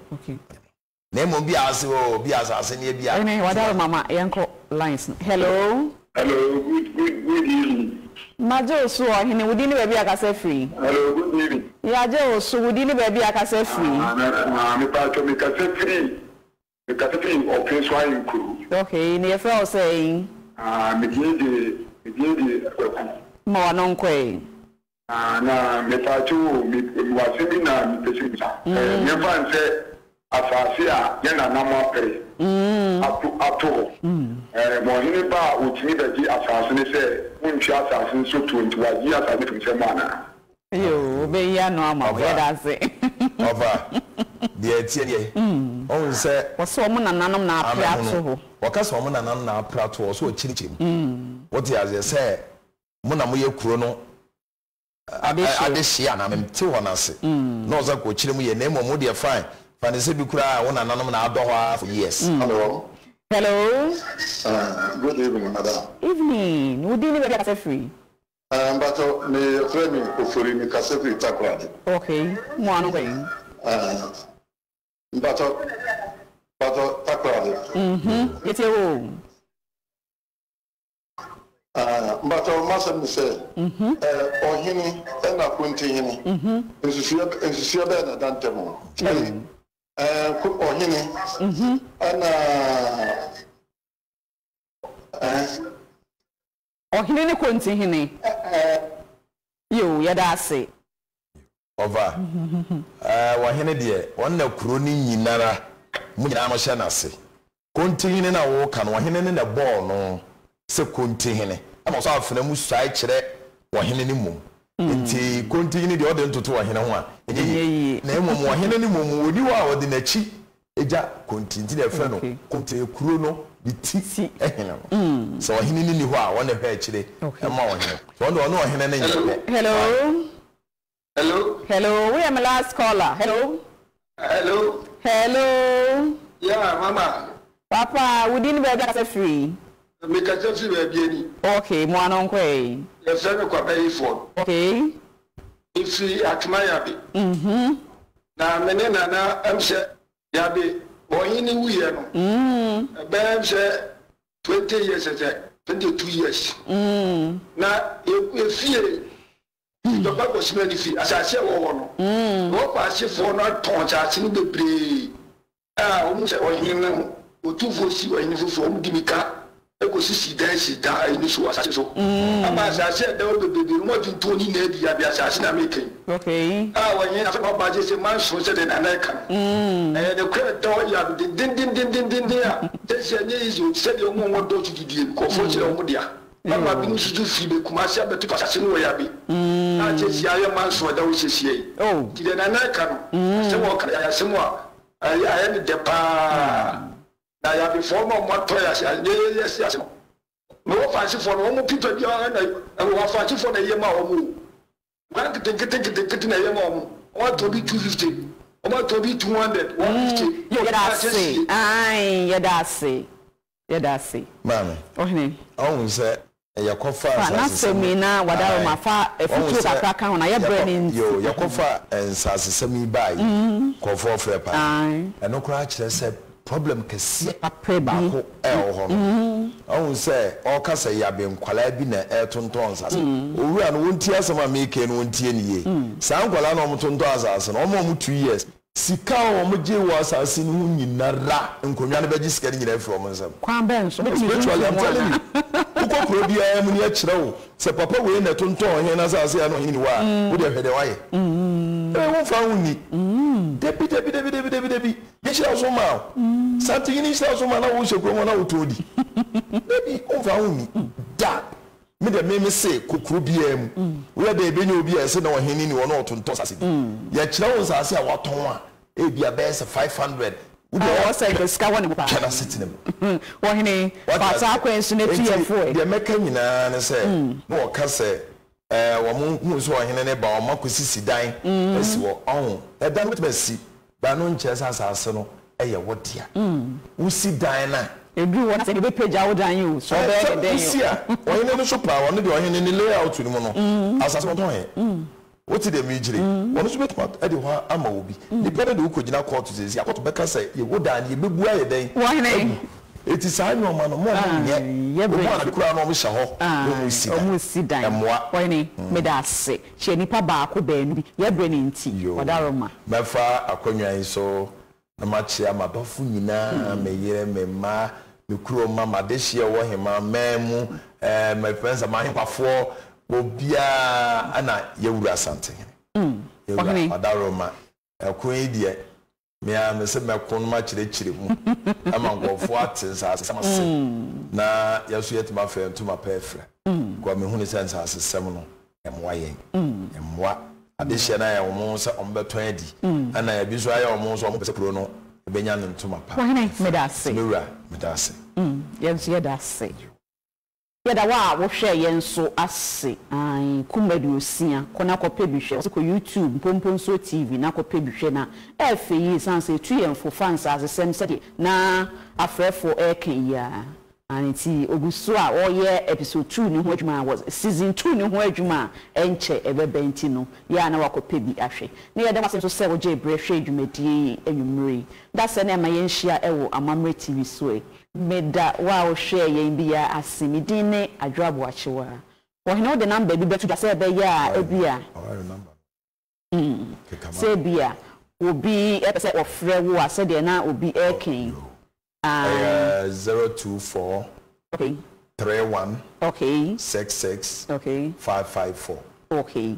Na mmom bi a ase oo, bi a asase ne bi a. Ɔhene wadaro mama yɛnkɔ lines no hello. Hello good good good evening. Magye wo so ɔhene wo din ne baabi a kasa firi. Hello good evening. Yagye wo so wo din ne baabi a kasa firi. Ah me paatwɔ me kasa firi me kasa firi ɔpee so ahenkuro. Okay na yɛfrɛ wo sɛn. Ah me din de me din de Kwaku. Ma w'ano nkɔ ɛ. Ah na mepaakyɛw o, me mewɔ asɛm bi na mepɛ sɛ mibisa. Eh, memfa nsɛ asaase a yɛn nananom apere ato ato hɔ. Eh, ma ɔhene ba a otumi bɛgye asaase no sɛ wontua asaase no so toɔ nti wagye asase no afi nsam anaa? Yoo, obeyi ano ama wo, Ɔfa, yɛda ase. ɔfa, deɛ ɛteɛ nie, wohu sɛ. Wɔse wɔn nananom na apere ato Amehunu, hɔ. wɔka sɛ wɔn nananom na apere ato hɔ, ɔsɛ ɔkyerɛkyerɛ mu. Wote aseɛ sɛ Mo na moyɛ kuro no adehyeɛ anaa? Mente wɔn ase. Na ɔsɛ kɔ kyerɛ mu yɛ na mmom wo deɛ fine fa no sɛ bi koraa wo nananom na adɔ hɔ ara for years. Hello. Hello. Good evening madam. Evening, wo din ne baabi a kasa firi? Mpakyɛw me yɛfrɛ me Ofori me kasa firi Takoradi. Okay, mo ano bɛn? Mpakyɛw mpakyɛw Takoradi. Mhm, yɛtie wo o. Mpakyɛw m'asɛm ne sɛ, ɔhene ɛna kontihene, nsusuɛ nsusuɛ bɛn na ɛda ntɛm o? Ɔhene ɛna ɛɛ. Ɔhene ne kontihene. Yoo, yɛda ase. Ɔfa, ɛɛ, ɔhene deɛ, ɔno na kuro no nyinara, mo nyinaa mohyɛ n'ase. Kontihene no a woreka no, ɔhene no na ɛbɔɔ no sɛ kontihene, ɛna ɔsɔ afena mu suae kyerɛ ɔhene no mmom. Enti kontihene deɛ, ɔde ntoto ɔhene ho a, ɛnyɛ yie. Na mmom ɔhene no mmom, ɔni hɔ a ɔde n'akyi gya konti, nti na yɛfrɛ no konti, ɛyɛ kuro no ne ti hene no. Sɛ ɔhene no nni hɔ a, wɔn na ɛhwɛ akyire ma ɔhene. So ɔno deɛ, ɔne ɔhene no nyɛ pɛ. Hello. Hello. Hello, woyɛ me last caller. Hello. Hello. Hello. Yeah, mama. Papa, wo din ne baabi a kasa firi? Mekasa firi baabi ani. Ok, mo ano nkɔ ɛ. Yɛfrɛ me Kwabɛ Hayford. Ok. Mefiri Atwoma Yabe. Na me ne Nana ɛm sɛ Yabe ɔhene wuiɛ no, ɛbɛyɛ ɛm sɛ 20 years sɛ 22 years. Na yɛfie Papa Kwasima ne fi asase a ɛwɔ hɔ no. Na wɔfa asefoɔ no atɔn asase no bebree. A wɔhu sɛ ɔhene no otumfoɔ si ɔhene foforɔ, wɔdi mmirika kɔsisi dan si dan ayi no so wɔ asase so. Ama asase a ɛda hɔ bebrebe no, wɔatontɔn ne nyinaa di abe asase na meka yi. A ɔhene asɛm aba sɛ sɛ manso sɛdeɛ Nana ɛka no. Ɛyɛ nokorɛ ɛda hɔ yɛ abe dendendendendenden a sɛsɛ ɛnyɛ easy o, te sɛ deɛ wɔn a wɔdɔɔso didie no, nkurɔfoɔ kyerɛ wɔn dea. Ama binom nso so firi bɛ Kumasi abɛtotɔ asase no wɔ Yabe a sɛsɛ ayɛ manso a ɛda hɔ sɛsɛ yi. Nti deɛ Nana ɛka no, asɛm a ɔka no ɛyɛ asɛm a Ɛyɛ ayɛ me dɛ paa. Na yabefoɔ no a wɔn atɔ yɛ ase yɛ yɛ yɛ ase no. Me wɔ fansifoɔ no wɔn pipa biara na ɛwɔ hɔ afansifoɔ na ɛyɛ ma wɔn o. Nkwa nketenkete nketenkete na ɛyɛ ma wɔn. Wɔn atɔ bi 250, wɔn atɔ bi 200, 150. Yo yɛda ase ae yɛda ase yɛda ase. Maame, Ɔhene. ɔhu sɛ yɛkɔfa Fa nsasesɛm n'asɛm yi na ae, wadaroma fa wahu afutuo sɛ kakra ka ho na yɛ brɛ yɛkɔ no nti. yoo, yɛkɔfa nsasesɛm yi bae yi, nkurɔfoɔ frɛ paa. Ae. Ɛno koraa kyerɛ sɛ problem kɛseɛ Papa bi. baako ɛwɔ hɔ no. Wahu sɛ ɔreka sɛ Yabe nkwadaa bi na ɛretontɔn nsase. Owura no, wontie asɛm a mereka yi na wɔntie no yie. Saa nkwadaa no a wɔtontɔn asase no, wɔma wɔn 2 years. Sika a wɔgyee wɔ asase no ho nyinara, nkonnwa no bɛgye sika no nyinaa afiri wɔn nsam. Kwan bɛn so? Wobɛtumi Spiritually, asunsum I'm mu telling anaa? you. Wokɔ kuro biara mu na yɛkyerɛ wo sɛ papa wei na ɛtontɔn ɔhene no asase a na ɔhene ni hɔ a, wo deɛ hwɛ deɛ wayɛ. Ee, womfa ho nni. Dabi, dabi, dabi, dabi, dabi, dabi. Yɛhyira wo so ma wo. Santehene nhyira wo so ma na wohyɛ kurom hɔ na wotɔn di. Dabi, womfa ho nni. Da. Me deɛ me me se kɔ kuro biara mu. Woyɛ dɛn ɛbɛnya obi a ɛsɛ na ɔhene ni hɔ na ɔtontɔn asase bi. Yɛkyerɛ wo nsase a watɔn a, ebia bɛyɛ sɛ 500. Wo deɛ Ɔwɔ sɛ nka sika wɔ ne ho paa. Hwɛ n'asetena mu. Ɔhene, Wate fa saa aseɛ? kwan so na tu yɛn Enti fo ɛ. deɛ mɛka nyinaa ne sɛ, na wɔka sɛ ɛɛ wɔn hu sɛ ɔhene no ba, wɔn akɔsisi dan asi hɔ. Ɔho, ɛdan no bɛtumi asi, but ɛno nkyerɛ sɛ asase no yɛ wo dea. Wosi dan no a. Ɛduru hɔ na sɛ yɛbɛpagya wo dan yi o, sɛ Ɛɛ, ɔbɛyɛ sɛ ne dɛn wosi o. a, ɔhene no so paa, ɔno deɛ ɔhene ne layout no mu no, asase no ɔtɔn ɛ. Wote deɛ merekyerɛ yi? Ɔno nso bɛtumi de hɔ ama obi. Nipa no de wo kɔgyina kɔɔto seesei a, kɔɔto bɛka sɛ yɛ wo dan no yɛbɛbu ayɛ dɛn? Ɔhene. Agu. Enti saa nnoɔma no, mo a monyɛ, Yɛ wɔn berɛ. a koraa no wɔhyɛ hɔ na wɔresi dan. Wɔresi dan. Ɛmmoa. Ɔhene, meda ase. Kyerɛ nnipa baako baanu bi, yɛ berɛ no nti. Yoo. Ɔdaroma. Mɛfa akonnwa yi so na makyea m'adɔfo nyinaa, me yere, me mma, me kurom mma, m'adehyeɛ a ɛwɔ Hemaa man mu, eh, my friends, m'ahempafoɔ, obiara, ɛna Yɛwura Asantehene. Yɛwura Ɔhene. Ɔdaroma. Ɛko yi deɛ, me ara mese mɛko no makyerɛkyerɛ mu ama nkurɔfoɔ ate nsasesɛm ase na yɛn nso yɛatumi afa yɛn ntoma pa afira. Because mehunu sɛ nsasesɛm no, ɛmmoa yɛn. Ɛmmoa. Adehyeɛ no ayɛ wɔn sɛ wɔbɛtɔn adi, ɛna ebi nso ayɛ wɔn sɛ wɔpɛ sɛ kuro no bɛnya ne ntoma pa Ɔhene, afira. meda ase. Me wura, meda ase. Yɛn nso yɛda ase. Yɛda wo a wohwɛɛ yɛn nso ase. Ae, kum 60, kɔ na kɔpɛ bi hwɛ. Wɔse kɔ YouTube, Mpomponsuo TV, na kɔpɛ bi hwɛ na ɛyɛ fɛ yie sane sɛ ɛtu yɛn fo fa nsaasesɛm sɛdeɛ na afrɛfoɔ reka yi ara. Ae, nti ɔgu so a ɔreyɛ episode two no ho adwuma, wɔ season two no ho adwuma a ɛnkyɛ ɛbɛba nti no, yɛ a na wakɔpɛ bi ahwɛ. Na yɛda wo ase nso sɛ wogyee berɛ hwɛɛ dwumadie yi anwummerɛ yi. Dasɛ na ɛma yɛnhyia wɔ Amammerɛ TV so ɛ. Meda wo a wohwɛɛ yɛn biara ase. Me din ne Adwoa Boakyewaa. Ɔhene wode number bi bɛto dwa sɛ ɛbɛyɛ a ebia sɛ ebia obi pɛ sɛ ɔfrɛ wo a sɛdeɛ na obi reka yi. Ae. Ɛyɛ 024 31 66 554. Okay.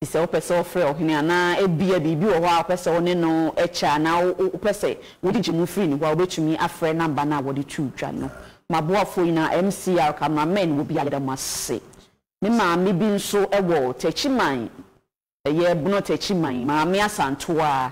Nti sɛ wopɛ sɛ wofrɛ ɔhene anaa ebia biribi wɔ hɔ a wopɛ sɛ wo ne no kyɛ anaa wopɛ sɛ wogyegye mu firi ne hɔ a, wobɛtumi afrɛ namba no a wɔde too dwa no. M'aboafoɔ nyinaa, MCR, cameramen, obiara yɛda mo ase. Me maame bi nso wɔ Techiman, ɛyɛ Bono Techiman, Maame Asantewaa.